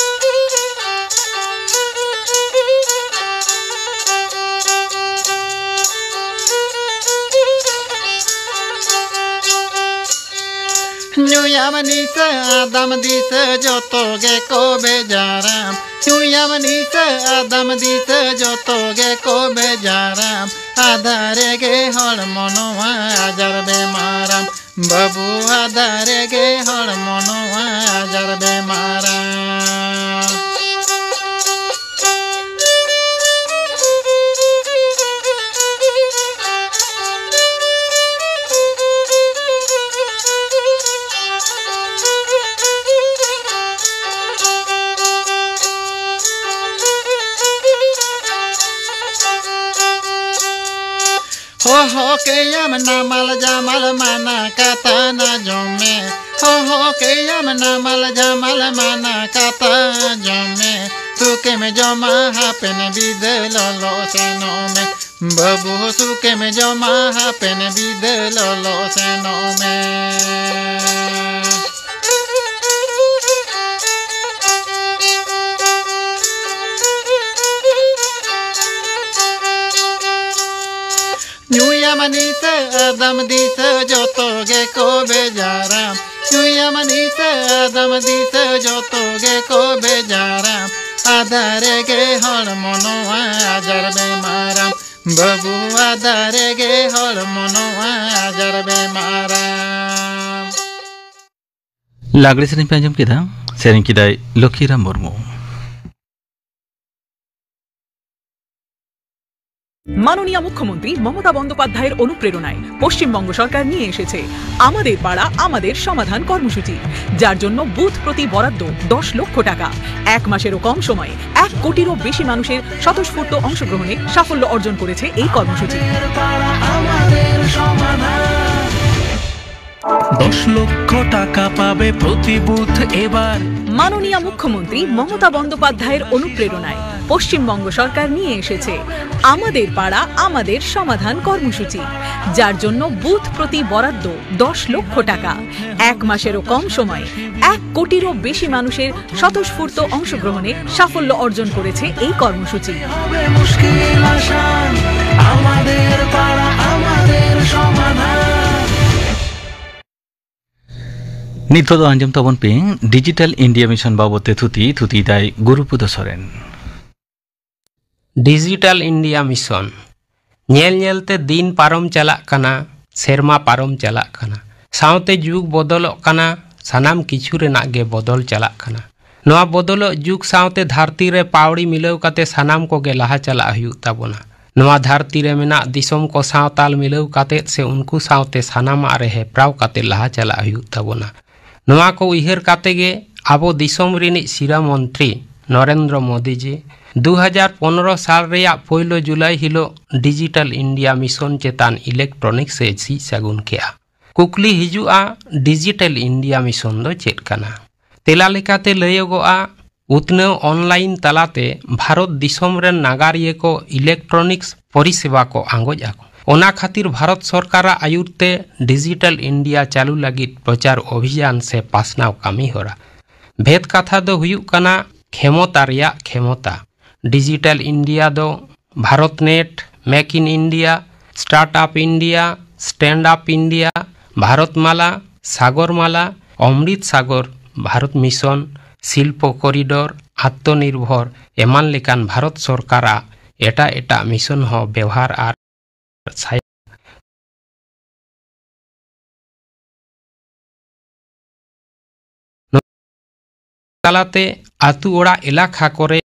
ᱧᱩᱭᱟᱢ ᱱᱤᱥᱟᱹ ᱟᱫᱟᱢ ᱫᱤᱥᱟᱹ ᱡᱚᱛᱚ ᱜᱮᱠᱚ ᱵᱮᱡᱟᱨᱟᱢ᱾ ᱧᱩᱭᱟᱢ ᱱᱤᱥᱟᱹ ᱟᱫᱟᱢ ᱫᱤᱥᱟᱹ ᱡᱚᱛᱚ ᱜᱮᱠᱚ ᱵᱮᱡᱟᱨᱟᱢ᱾ ᱟᱫᱷᱟ ᱨᱮᱜᱮ ᱦᱚᱲᱢᱚ ᱱᱚᱣᱟ ᱟᱡᱟᱨ ᱵᱮᱢᱟᱨᱟᱢ᱾ ᱵᱟᱹᱵᱩ ᱟᱫᱷᱟ ᱨᱮᱜᱮ ᱦᱚᱲᱢᱚ ᱱᱚᱣᱟ ᱟᱡᱟᱨ ᱵᱮᱢᱟᱨᱟᱢ᱾ ᱦᱚᱦᱚ ᱠᱮᱭᱟᱢ ᱱᱟᱢᱟᱞ ᱡᱟᱢᱟᱞ ᱢᱟᱱᱟ ᱠᱟᱛᱷᱟ ᱟᱸᱡᱚᱢ ᱢᱮ᱾ ᱦᱚᱦᱚ ᱠᱮᱭᱟᱢ ᱱᱟᱢᱟᱞ ᱡᱟᱢᱟᱞ ᱢᱟᱱᱟ ᱠᱟᱛᱷᱟ ᱟᱸᱡᱚᱢ ᱢᱮ᱾ ᱥᱩᱠᱮᱢ ᱡᱚᱢᱟ ᱦᱟᱯᱮᱱ ᱵᱤᱫᱟᱹ ᱞᱚᱞᱚ ᱥᱮᱱᱚᱜ ᱢᱮ᱾ ᱵᱟᱹᱵᱩ ᱥᱩᱠᱮᱢ ᱡᱚᱢᱟ ᱦᱟᱯᱮᱱ ᱵᱤᱫᱟᱹ ᱞᱚᱞᱚ ᱥᱮᱱᱚᱜ ᱢᱮ᱾ ᱧᱩᱭᱟᱢ ᱱᱤᱥᱟᱹ ᱟᱫᱟᱢ ᱫᱤᱥᱟᱹ ᱡᱚᱛᱚ ᱜᱮᱠᱚ ᱵᱮᱡᱟᱨᱟᱢ᱾ ᱧᱩᱭᱟᱢ ᱱᱤᱥᱟᱹ ᱟᱫᱟᱢ ᱫᱤᱥᱟᱹ ᱡᱚᱛᱚ ᱜᱮᱠᱚ ᱵᱮᱡᱟᱨᱟᱢ᱾ ᱟᱫᱷᱟ ᱨᱮᱜᱮ ᱦᱚᱲᱢᱚ ᱱᱚᱣᱟ ᱟᱡᱟᱨ ᱵᱮᱢᱟᱨᱟᱢ᱾ ᱵᱟᱹᱵᱩ ᱟᱫᱷᱟ ᱨᱮᱜᱮ ᱦᱚᱲᱢᱚ ᱱᱚᱣᱟ ᱟᱡᱟᱨ ᱵᱮᱢᱟᱨᱟᱢ᱾ ᱞᱟᱜᱽᱲᱮ ᱥᱮᱨᱮᱧ ᱯᱮ ᱟᱸᱡᱚᱢ ᱠᱮᱫᱟ᱾ ᱥᱮᱨᱮᱧ ᱠᱮᱫᱟᱭ ᱞᱚᱠᱷᱤᱨᱟᱢ ᱢᱩᱨᱢᱩ᱾ মাননীয় মুখ্যমন্ত্রী মমতা বন্দ্যোপাধ্যায়ের অনুপ্রেরণায় পশ্চিমবঙ্গ সরকার নিয়ে এসেছে আমাদের পাড়া আমাদের সমাধান কর্মসূচি, যার জন্য বুথ প্রতি বরাদ্দ দশ লক্ষ টাকা। এক মাসেরও কম সময়ে এক কোটিরও বেশি মানুষের স্বতঃস্ফূর্ত অংশগ্রহণে সাফল্য অর্জন করেছে এই কর্মসূচি। দশ লক্ষ টাকা পাবে প্রতি বুথ এবার। মাননীয় মুখ্যমন্ত্রী মমতা বন্দ্যোপাধ্যায়ের অনুপ্রেরণায় পশ্চিমবঙ্গ সরকার নিয়ে এসেছে আমাদের পাড়া আমাদের সমাধান কর্মসূচি, যার জন্য বুথ প্রতি বরাদ্দ দশ লক্ষ টাকা। এক মাসেরও কম সময়ে এক কোটিরও বেশি মানুষের স্বতঃস্ফূর্ত অংশগ্রহণে সাফল্য অর্জন করেছে এই কর্মসূচি। হবে মুশকিল আসান, আমাদের পাড়া আমাদের সমাধান। ᱱᱤᱛᱚᱜ ᱫᱚ ᱟᱸᱡᱚᱢ ᱛᱟᱵᱚᱱ ᱯᱮ ᱰᱤᱡᱤᱴᱟᱞ ᱤᱱᱰᱤᱭᱟ ᱢᱤᱥᱚᱱ ᱵᱟᱵᱚᱛ ᱛᱮ ᱛᱷᱩᱛᱤ᱾ ᱛᱷᱩᱛᱤᱭᱮᱫᱟᱭ ᱜᱩᱨᱩᱯᱚᱫᱚ ᱥᱚᱨᱮᱱ᱾ Digital India mission. ᱧᱮᱞ ᱧᱮᱞᱛᱮ ᱫᱤᱱ ᱯᱟᱨᱚᱢ ᱪᱟᱞᱟᱜ ᱠᱟᱱᱟ, ᱥᱮᱨᱢᱟ ᱯᱟᱨᱚᱢ ᱪᱟᱞᱟᱜ ᱠᱟᱱᱟ, ᱥᱟᱶᱛᱮ ᱡᱩᱜᱽ ᱵᱚᱫᱚᱞᱚᱜ ᱠᱟᱱᱟ, ᱥᱟᱱᱟᱢ ᱠᱤᱪᱷᱩ ᱨᱮᱱᱟᱜ ᱜᱮ ᱵᱚᱫᱚᱞ ᱪᱟᱞᱟᱜ ᱠᱟᱱᱟ᱾ ᱱᱚᱣᱟ ᱵᱚᱫᱚᱞᱚᱜ ᱡᱩᱜᱽ ᱥᱟᱶᱛᱮ ᱫᱷᱟᱹᱨᱛᱤ ᱨᱮ ᱯᱟᱣᱲᱤ ᱢᱤᱞᱟᱹᱣ ᱠᱟᱛᱮ ᱥᱟᱱᱟᱢ ᱠᱚᱜᱮ ᱞᱟᱦᱟ ᱪᱟᱞᱟᱜ ᱦᱩᱭᱩᱜ ᱛᱟᱵᱚᱱᱟ᱾ ᱱᱚᱣᱟ ᱫᱷᱟᱹᱨᱛᱤ ᱨᱮ ᱢᱮᱱᱟᱜ ᱫᱤᱥᱚᱢ ᱠᱚ ᱥᱟᱶ ᱛᱟᱞ ᱢᱤᱞᱟᱹᱣ ᱠᱟᱛᱮ ᱥᱮ ᱩᱱᱠᱩ ᱥᱟᱶᱛᱮ ᱥᱟᱱᱟᱢᱟᱜ ᱨᱮ ᱦᱮᱯᱨᱟᱣ ᱠᱟᱛᱮ ᱞᱟᱦᱟ ᱪᱟᱞᱟᱜ ᱦᱩᱭᱩᱜ ᱛᱟᱵᱚᱱᱟ᱾ ᱱᱚᱣᱟ ᱠᱚ ᱩᱭᱦᱟᱹᱨ ᱠᱟᱛᱮ ᱜᱮ ᱟᱵᱚ ᱫᱤᱥᱚᱢ ᱨᱤᱱᱤᱡ ᱥᱤᱨᱟᱹ ᱢᱚᱱᱛᱨᱤ ᱱᱚᱨᱮᱱᱫᱨᱚ ᱢᱳᱫᱤ ᱡᱤ ᱫᱩ ᱦᱟᱡᱟᱨ ᱯᱚᱱᱨᱚ ᱥᱟᱞ ᱨᱮᱭᱟᱜ ᱯᱳᱭᱞᱳ ᱡᱩᱞᱟᱭ ᱦᱤᱞᱳᱜ ᱰᱤᱡᱤᱴᱟᱞ ᱤᱱᱰᱤᱭᱟ ᱢᱤᱥᱚᱱ ᱪᱮᱛᱟᱱ ᱤᱞᱮᱠᱴᱨᱚᱱᱤᱠᱥ ᱮ ᱥᱤᱡ ᱥᱟᱹᱜᱩᱱ ᱠᱮᱜᱼᱟ᱾ ᱠᱩᱠᱞᱤ ᱦᱤᱡᱩᱜᱼᱟ, ᱰᱤᱡᱤᱴᱟᱞ ᱤᱱᱰᱤᱭᱟ ᱢᱤᱥᱚᱱ ᱫᱚ ᱪᱮᱫ ᱠᱟᱱᱟ? ᱛᱮᱞᱟ ᱞᱮᱠᱟᱛᱮ ᱞᱟᱹᱭᱚᱜᱚᱜᱼᱟ, ᱩᱛᱱᱟᱹᱣ ᱚᱱᱞᱟᱭᱤᱱ ᱛᱟᱞᱟᱛᱮ ᱵᱷᱟᱨᱚᱛ ᱫᱤᱥᱚᱢ ᱨᱮᱱ ᱱᱟᱜᱟᱨᱤᱭᱟᱹ ᱠᱚ ᱤᱞᱮᱠᱴᱨᱚᱱᱤᱠᱥ ᱯᱚᱨᱤᱥᱮᱵᱟ ᱠᱚ ᱟᱸᱜᱚᱪ ᱟᱠᱚ᱾ ᱚᱱᱟ ᱠᱷᱟᱹᱛᱤᱨ ᱵᱷᱟᱨᱚᱛ ᱥᱚᱨᱠᱟᱨᱟᱜ ᱟᱹᱭᱩᱨ ᱛᱮ ᱰᱤᱡᱤᱴᱟᱞ ᱤᱱᱰᱤᱭᱟ ᱪᱟᱹᱞᱩ ᱞᱟᱹᱜᱤᱫ ᱯᱨᱚᱪᱟᱨ ᱚᱵᱷᱤᱡᱟᱱ ᱥᱮ ᱯᱟᱥᱱᱟᱣ ᱠᱟᱹᱢᱤ ᱦᱚᱨᱟ᱾ ᱵᱷᱮᱫ ᱠᱟᱛᱷᱟ ᱫᱚ ᱦᱩᱭᱩᱜ ᱠᱟᱱᱟ ᱠᱷᱮᱢᱚᱛᱟ ᱨᱮᱭᱟᱜ ᱠᱷᱮᱢᱚᱛᱟ᱾ ᱰᱤᱡᱤᱴᱟᱞ ᱤᱱᱰᱤᱭᱟ ᱫᱚ BharatNet, make in India, start up India, stand up India, Bharatmala, ᱥᱟᱜᱚᱨ ᱢᱟᱞᱟ, ᱚᱢᱨᱤᱛ ᱥᱟᱜᱚᱨ, ᱵᱷᱟᱨᱚᱛ ᱢᱤᱥᱚᱱ, ᱥᱤᱞᱯᱚ ᱠᱚᱨᱤᱰᱚᱨ, ᱟᱛᱢᱚᱱᱤᱨᱵᱷᱚᱨ ᱮᱢᱟᱱ ᱞᱮᱠᱟᱱ ᱵᱷᱟᱨᱚᱛ ᱥᱚᱨᱠᱟᱨᱟᱜ ᱮᱴᱟᱜ ᱮᱴᱟᱜ ᱢᱤᱥᱚᱱ ᱦᱚᱸ ᱵᱮᱣᱦᱟᱨ ᱟᱨ ᱥᱟᱭ- ᱛᱟᱞᱟᱛᱮ ᱟᱹᱛᱩ ᱚᱲᱟᱜ ᱮᱞᱟᱠᱟ ᱠᱚᱨᱮ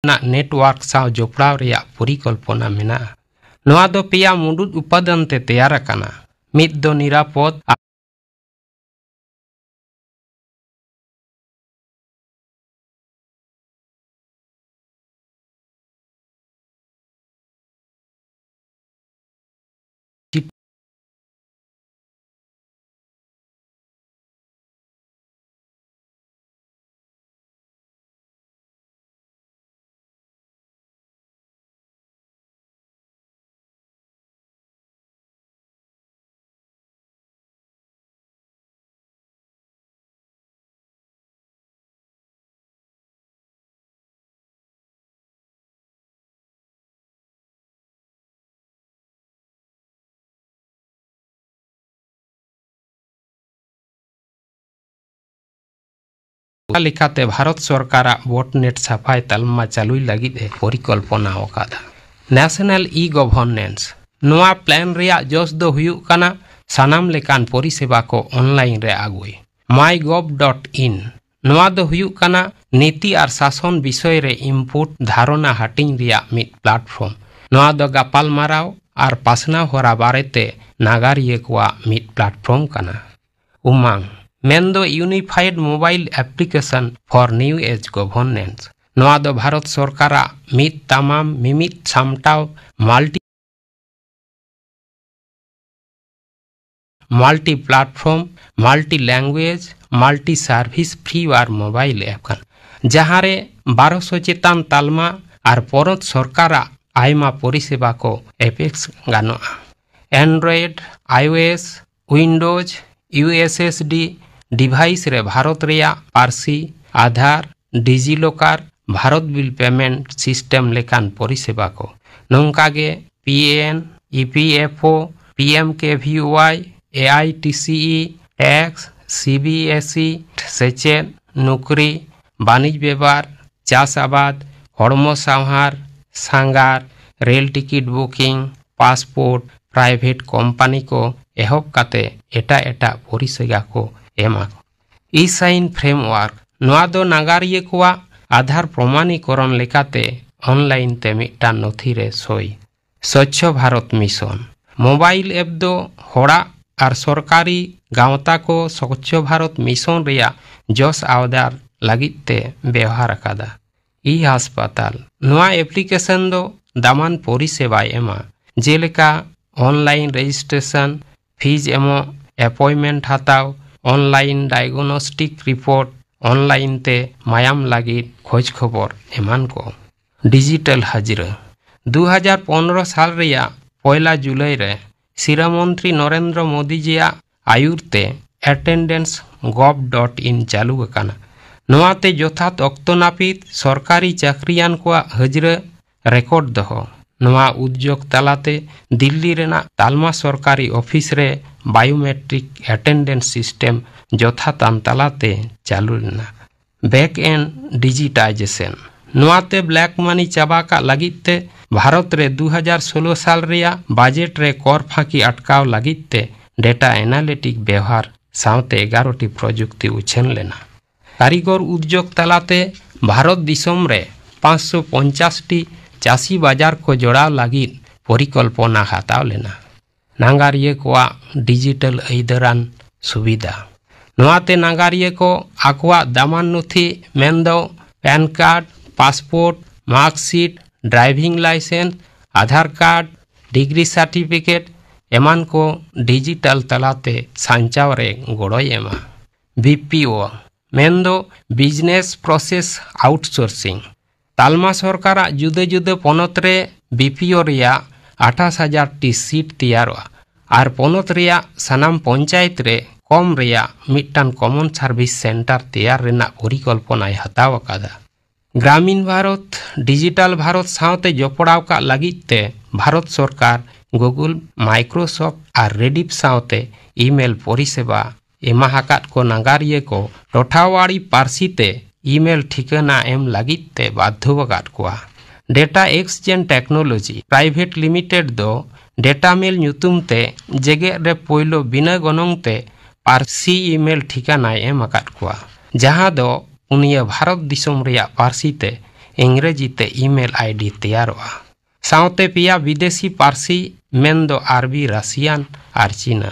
ᱨᱮᱱᱟᱜ ᱱᱮᱴᱣᱟᱨᱠ ᱥᱟᱶ ᱡᱚᱯᱲᱟᱣ ᱨᱮᱭᱟᱜ ᱯᱚᱨᱤᱠᱚᱞᱯᱚᱱᱟ ᱢᱮᱱᱟᱜᱼᱟ᱾ ᱱᱚᱣᱟ ᱫᱚ ᱯᱮᱭᱟ ᱢᱩᱲᱩᱫ ᱩᱯᱟᱫᱟᱱ ᱛᱮ ᱛᱮᱭᱟᱨ ᱟᱠᱟᱱᱟ᱾ ᱢᱤᱫ ᱫᱚ ᱱᱤᱨᱟᱯᱚᱫ, ᱞᱮᱠᱟᱛᱮ ᱵᱷᱟᱨᱚᱛ ᱥᱚᱨᱠᱟᱨᱟᱜ ᱵᱚᱴᱱᱮᱴ ᱥᱟᱯᱷᱟᱭ ᱛᱟᱞᱢᱟ ᱪᱟᱹᱞᱩᱭ ᱞᱟᱹᱜᱤᱫ ᱮ ᱯᱚᱨᱤᱠᱚᱞᱯᱚᱱᱟ ᱟᱠᱟᱫᱟ᱾ ᱱᱮᱥᱱᱟᱞ ᱤ ᱜᱚᱵᱷᱚᱨᱱᱮᱱᱥ, ᱱᱚᱣᱟ ᱯᱞᱟᱱ ᱨᱮᱭᱟᱜ ᱡᱚᱥ ᱫᱚ ᱦᱩᱭᱩᱜ ᱠᱟᱱᱟ ᱥᱟᱱᱟᱢ ᱞᱮᱠᱟᱱ ᱯᱚᱨᱤᱥᱮᱵᱟ ᱠᱚ ᱚᱱᱞᱟᱭᱤᱱ ᱨᱮ ᱟᱹᱜᱩᱭ᱾ ᱢᱟᱭ ᱜᱚᱵᱷ ᱰᱚᱴ ᱤᱱ, ᱱᱚᱣᱟ ᱫᱚ ᱦᱩᱭᱩᱜ ᱠᱟᱱᱟ ᱱᱤᱛᱤ ᱟᱨ ᱥᱟᱥᱚᱱ ᱵᱤᱥᱚᱭ ᱨᱮ ᱤᱱᱯᱩᱴ ᱫᱷᱟᱨᱚᱱᱟ ᱦᱟᱹᱴᱤᱧ ᱨᱮᱭᱟᱜ ᱢᱤᱫ ᱯᱞᱟᱴᱯᱷᱚᱨᱢ᱾ ᱱᱚᱣᱟ ᱫᱚ ᱜᱟᱯᱟᱞᱢᱟᱨᱟᱣ ᱟᱨ ᱯᱟᱥᱱᱟᱣ ᱦᱚᱨᱟ ᱵᱟᱨᱮᱛᱮ ᱱᱟᱜᱟᱨᱤᱭᱟᱹ ᱠᱚᱣᱟᱜ ᱢᱤᱫ ᱯᱞᱟᱴᱯᱷᱚᱨᱢ ᱠᱟᱱᱟ᱾ ᱩᱢᱟᱝ ᱢᱮᱱᱫᱚ Unified Mobile Application for New Age Governance᱾ ᱱᱚᱣᱟ ᱫᱚ ᱵᱷᱟᱨᱚᱛ ᱥᱚᱨᱠᱟᱨᱟᱜ ᱢᱤᱫ ᱛᱟᱢᱟᱢ ᱢᱤᱢᱤᱫ ᱥᱟᱢᱴᱟᱣ multi multi platform, multi language, multi service freeware mobile app ᱠᱟᱱᱟ, ᱡᱟᱦᱟᱸ ᱨᱮ ᱵᱟᱨᱚᱥᱚ ᱪᱮᱛᱟᱱ ᱛᱟᱞᱢᱟ ᱟᱨ ᱯᱚᱱᱚᱛ ᱥᱚᱨᱠᱟᱨᱟᱜ ᱟᱭᱢᱟ ᱯᱚᱨᱤᱥᱮᱵᱟ ᱠᱚ ᱮᱯᱮᱠᱥ ᱜᱟᱱᱚᱜᱼᱟ᱾ Android, iOS, Windows, U S S D device ᱨᱮ ᱵᱷᱟᱨᱚᱛ ᱨᱮᱭᱟᱜ ᱯᱟᱹᱨᱥᱤ, Aadhaar, DigiLocker, Bharat bill payment system ᱞᱮᱠᱟᱱ ᱯᱚᱨᱤᱥᱮᱵᱟ ᱠᱚ᱾ ᱱᱚᱝᱠᱟ ᱜᱮ P N, E P F O, P M K V Y, A I T C E, tax, C B S E, ᱥᱮᱪᱮᱫ, ᱱᱩᱠᱨᱤ, ᱵᱟᱹᱱᱤᱡᱽ ᱵᱮᱯᱟᱨ, ᱪᱟᱥ ᱟᱵᱟᱫ, ᱦᱚᱲᱢᱚ ᱥᱟᱶᱦᱟᱨ, ᱥᱟᱸᱜᱷᱟᱨ, rail ticket booking, passport, private company ᱠᱚ ᱮᱦᱚᱵ ᱠᱟᱛᱮ ᱮᱴᱟᱜ ᱮᱴᱟᱜ ᱯᱚᱨᱤᱥᱮᱵᱟ ᱠᱚ ᱮᱢᱟ᱾ E-sign framework, ᱱᱚᱣᱟ ᱫᱚ ᱱᱟᱜᱟᱨᱤᱭᱟᱹ ᱠᱚᱣᱟᱜ ᱟᱫᱷᱟᱨ ᱯᱨᱚᱢᱟᱱᱤᱠᱚᱨᱚᱱ ᱞᱮᱠᱟᱛᱮ ᱚᱱᱞᱟᱭᱤᱱ ᱛᱮ ᱢᱤᱫᱴᱟᱝ ᱱᱚᱛᱷᱤ ᱨᱮ ᱥᱳᱭ᱾ Swachh Bharat mission mobile app ᱫᱚ ᱦᱚᱲᱟᱜ ᱟᱨ ᱥᱚᱨᱠᱟᱨᱤ ᱜᱟᱶᱛᱟ ᱠᱚ ᱥᱚᱪᱪᱷᱚ ᱵᱷᱟᱨᱚᱛ ᱢᱤᱥᱚᱱ ᱨᱮᱭᱟᱜ ᱡᱚᱥ ᱟᱣᱫᱟᱨ ᱞᱟᱹᱜᱤᱫ ᱛᱮ ᱵᱮᱣᱦᱟᱨ ᱟᱠᱟᱫᱟ᱾ E-hospital, ᱱᱚᱣᱟ ᱮᱯᱞᱤᱠᱮᱥᱚᱱ ᱫᱚ ᱫᱟᱢᱟᱱ ᱯᱚᱨᱤᱥᱮᱵᱟᱭ ᱮᱢᱟ, ᱡᱮᱞᱮᱠᱟ online registration, fees ᱮᱢᱚᱜ, appointment ᱦᱟᱛᱟᱣ, online diagnostic report, online ᱛᱮ ᱢᱟᱭᱟᱢ ᱞᱟᱹᱜᱤᱫ ᱠᱷᱚᱡᱽ ᱠᱷᱚᱵᱚᱨ ᱮᱢᱟᱱ ᱠᱚ᱾ ᱰᱤᱡᱤᱴᱟᱞ ᱦᱟᱡᱽᱨᱟᱹ᱾ ᱫᱩ ᱦᱟᱡᱟᱨ ᱯᱚᱱᱨᱚ ᱥᱟᱞ ᱨᱮᱭᱟᱜ ᱯᱚᱭᱞᱟ ᱡᱩᱞᱟᱭ ᱨᱮ ᱥᱤᱨᱟᱹ ᱢᱚᱱᱛᱨᱤ ᱱᱚᱨᱮᱱᱫᱨᱚ ᱢᱳᱫᱤ ᱡᱤᱭᱟᱜ ᱟᱭᱩᱨ ᱛᱮ attendance gov dot in ᱪᱟᱹᱞᱩ ᱟᱠᱟᱱᱟ᱾ ᱱᱚᱣᱟ ᱛᱮ ᱡᱚᱛᱷᱟᱛ ᱚᱠᱛᱚ ᱱᱟᱹᱯᱤᱛ ᱥᱚᱨᱠᱟᱨᱤ ᱪᱟᱹᱠᱨᱤᱭᱟᱱ ᱠᱚᱣᱟᱜ ᱦᱟᱹᱡᱨᱟᱹ ᱨᱮᱠᱚᱨᱰ ᱫᱚᱦᱚ᱾ ᱱᱚᱣᱟ ᱩᱫᱽᱡᱳᱜᱽ ᱛᱟᱞᱟᱛᱮ ᱫᱤᱞᱞᱤ ᱨᱮᱱᱟᱜ ᱛᱟᱞᱢᱟ ᱥᱚᱨᱠᱟᱨᱤ ᱚᱯᱷᱤᱥ ᱨᱮ biometric attendance system ᱡᱚᱛᱷᱟᱛᱟᱱ ᱛᱟᱞᱟᱛᱮ ᱪᱟᱹᱞᱩ ᱞᱮᱱᱟ᱾ Back end digitization, ᱱᱚᱣᱟ ᱛᱮ black money ᱪᱟᱵᱟ ᱠᱟᱜ ᱞᱟᱹᱜᱤᱫ ᱛᱮ ᱵᱷᱟᱨᱚᱛ ᱨᱮ ᱫᱩ ᱦᱟᱡᱟᱨ ᱥᱳᱞᱳ ᱥᱟᱞ ᱨᱮᱭᱟᱜ ᱵᱟᱡᱮᱴ ᱨᱮ ᱠᱚᱨ ᱯᱷᱟᱸᱠᱤ ᱟᱴᱠᱟᱣ ᱞᱟᱹᱜᱤᱫ ᱛᱮ data analytic ᱵᱮᱣᱦᱟᱨ ᱥᱟᱶᱛᱮ ᱮᱜᱟᱨᱚ ᱴᱤ ᱯᱨᱚᱡᱩᱠᱛᱤ ᱩᱪᱷᱟᱹᱱ ᱞᱮᱱᱟ᱾ ᱠᱟᱹᱨᱤᱜᱚᱨ ᱩᱫᱽᱡᱳᱜᱽ ᱛᱟᱞᱟᱛᱮ ᱵᱷᱟᱨᱚᱛ ᱫᱤᱥᱚᱢ ᱨᱮ ᱯᱟᱸᱪᱥᱚ ᱯᱚᱧᱪᱟᱥ ᱴᱤ ᱪᱟᱹᱥᱤ ᱵᱟᱡᱟᱨ ᱠᱚ ᱡᱚᱲᱟᱣ ᱞᱟᱹᱜᱤᱫ ᱯᱚᱨᱤᱠᱚᱞᱯᱚᱱᱟ ᱦᱟᱛᱟᱣ ᱞᱮᱱᱟ᱾ ᱱᱟᱜᱟᱨᱤᱭᱟᱹ ᱠᱚᱣᱟᱜ ᱰᱤᱡᱤᱴᱟᱞ ᱟᱹᱭᱫᱟᱹᱨᱟᱱ ᱥᱩᱵᱤᱫᱷᱟ᱾ ᱱᱚᱣᱟᱛᱮ ᱱᱟᱜᱟᱨᱤᱭᱟᱹ ᱠᱚ ᱟᱠᱚᱣᱟᱜ ᱫᱟᱢᱟᱱ ᱱᱚᱛᱷᱤ ᱢᱮᱱᱫᱚ PAN card, passport, marksheet, driving licence, Aadhaar card, degree certificate ᱮᱢᱟᱱ ᱠᱚ ᱰᱤᱡᱤᱴᱟᱞ ᱛᱟᱞᱟᱛᱮ ᱥᱟᱧᱪᱟᱣ ᱨᱮ ᱜᱚᱲᱚᱭ ᱮᱢᱟ᱾ ᱵᱤ ᱯᱤ ᱳ ᱢᱮᱱᱫᱚ ᱵᱤᱡᱽᱱᱮᱥ ᱯᱨᱚᱥᱮᱥ ᱟᱣᱩᱴᱥᱳᱨᱥᱤᱝ᱾ ᱛᱟᱞᱢᱟ ᱥᱚᱨᱠᱟᱨᱟᱜ ᱡᱩᱫᱟᱹ ᱡᱩᱫᱟᱹ ᱯᱚᱱᱚᱛ ᱨᱮ ᱵᱤ ᱯᱤ ᱳ ᱨᱮᱭᱟᱜ ᱟᱴᱷᱟᱥ ᱦᱟᱡᱟᱨ ᱴᱤ ᱥᱤᱴ ᱛᱮᱭᱟᱨᱚᱜᱼᱟ ᱟᱨ ᱯᱚᱱᱚᱛ ᱨᱮᱭᱟᱜ ᱥᱟᱱᱟᱢ ᱯᱚᱧᱪᱟᱭᱮᱛ ᱨᱮ ᱠᱚᱢ ᱨᱮᱭᱟᱜ ᱢᱤᱫᱴᱟᱝ ᱠᱚᱢᱚᱱ ᱥᱟᱨᱵᱷᱤᱥ ᱥᱮᱱᱴᱟᱨ ᱛᱮᱭᱟᱨ ᱨᱮᱱᱟᱜ ᱯᱚᱨᱤᱠᱚᱞᱯᱚᱱᱟᱭ ᱦᱟᱛᱟᱣ ᱟᱠᱟᱫᱟ᱾ ᱜᱨᱟᱢᱤᱱ ᱵᱷᱟᱨᱚᱛ ᱰᱤᱡᱤᱴᱟᱞ ᱵᱷᱟᱨᱚᱛ ᱥᱟᱶᱛᱮ ᱡᱚᱯᱲᱟᱣ ᱠᱟᱜ ᱞᱟᱹᱜᱤᱫ ᱛᱮ ᱵᱷᱟᱨᱚᱛ ᱥᱚᱨᱠᱟᱨ ᱜᱩᱜᱩᱞ, ᱢᱟᱭᱠᱨᱳᱥᱚᱯᱷᱴ ᱟᱨ ᱨᱮᱰᱤᱯ ᱥᱟᱶᱛᱮ ᱤᱢᱮᱞ ᱯᱚᱨᱤᱥᱮᱵᱟ ᱮᱢᱟ ᱟᱠᱟᱫ ᱠᱚ ᱱᱟᱜᱟᱨᱤᱭᱟᱹ ᱠᱚ ᱴᱚᱴᱷᱟᱣᱟᱲᱤ ᱯᱟᱹᱨᱥᱤ ᱛᱮ ᱤᱢᱮᱞ ᱴᱷᱤᱠᱟᱹᱱᱟ ᱮᱢ ᱞᱟᱹᱜᱤᱫ ᱛᱮ ᱵᱟᱫᱷᱭᱚ ᱟᱠᱟᱫ ᱠᱚᱣᱟ᱾ Data exchange technology private limited ᱫᱚ ᱰᱮᱴᱟ ᱢᱮᱞ ᱧᱩᱛᱩᱢ ᱛᱮ ᱡᱮᱜᱮᱫ ᱨᱮ ᱯᱳᱭᱞᱳ ᱵᱤᱱᱟᱹ ᱜᱚᱱᱚᱝ ᱛᱮ ᱯᱟᱹᱨᱥᱤ ᱤᱢᱮᱞ ᱴᱷᱤᱠᱟᱹᱱᱟᱭ ᱮᱢ ᱟᱠᱟᱫ ᱠᱚᱣᱟ, ᱡᱟᱦᱟᱸ ᱫᱚ ᱯᱩᱱᱭᱟᱹ ᱵᱷᱟᱨᱚᱛ ᱫᱤᱥᱚᱢ ᱨᱮᱭᱟᱜ ᱯᱟᱹᱨᱥᱤ ᱛᱮ ᱤᱝᱨᱮᱡᱤ ᱛᱮ ᱤᱢᱮᱞ ᱟᱭᱰᱤ ᱛᱮᱭᱟᱨᱚᱜᱼᱟ᱾ ᱥᱟᱶᱛᱮ ᱯᱮᱭᱟ ᱵᱤᱫᱮᱥᱤ ᱯᱟᱹᱨᱥᱤ ᱢᱮᱱᱫᱚ ᱟᱨᱵᱤ, ᱨᱟᱥᱤᱭᱟᱱ ᱟᱨ ᱪᱤᱱᱟ᱾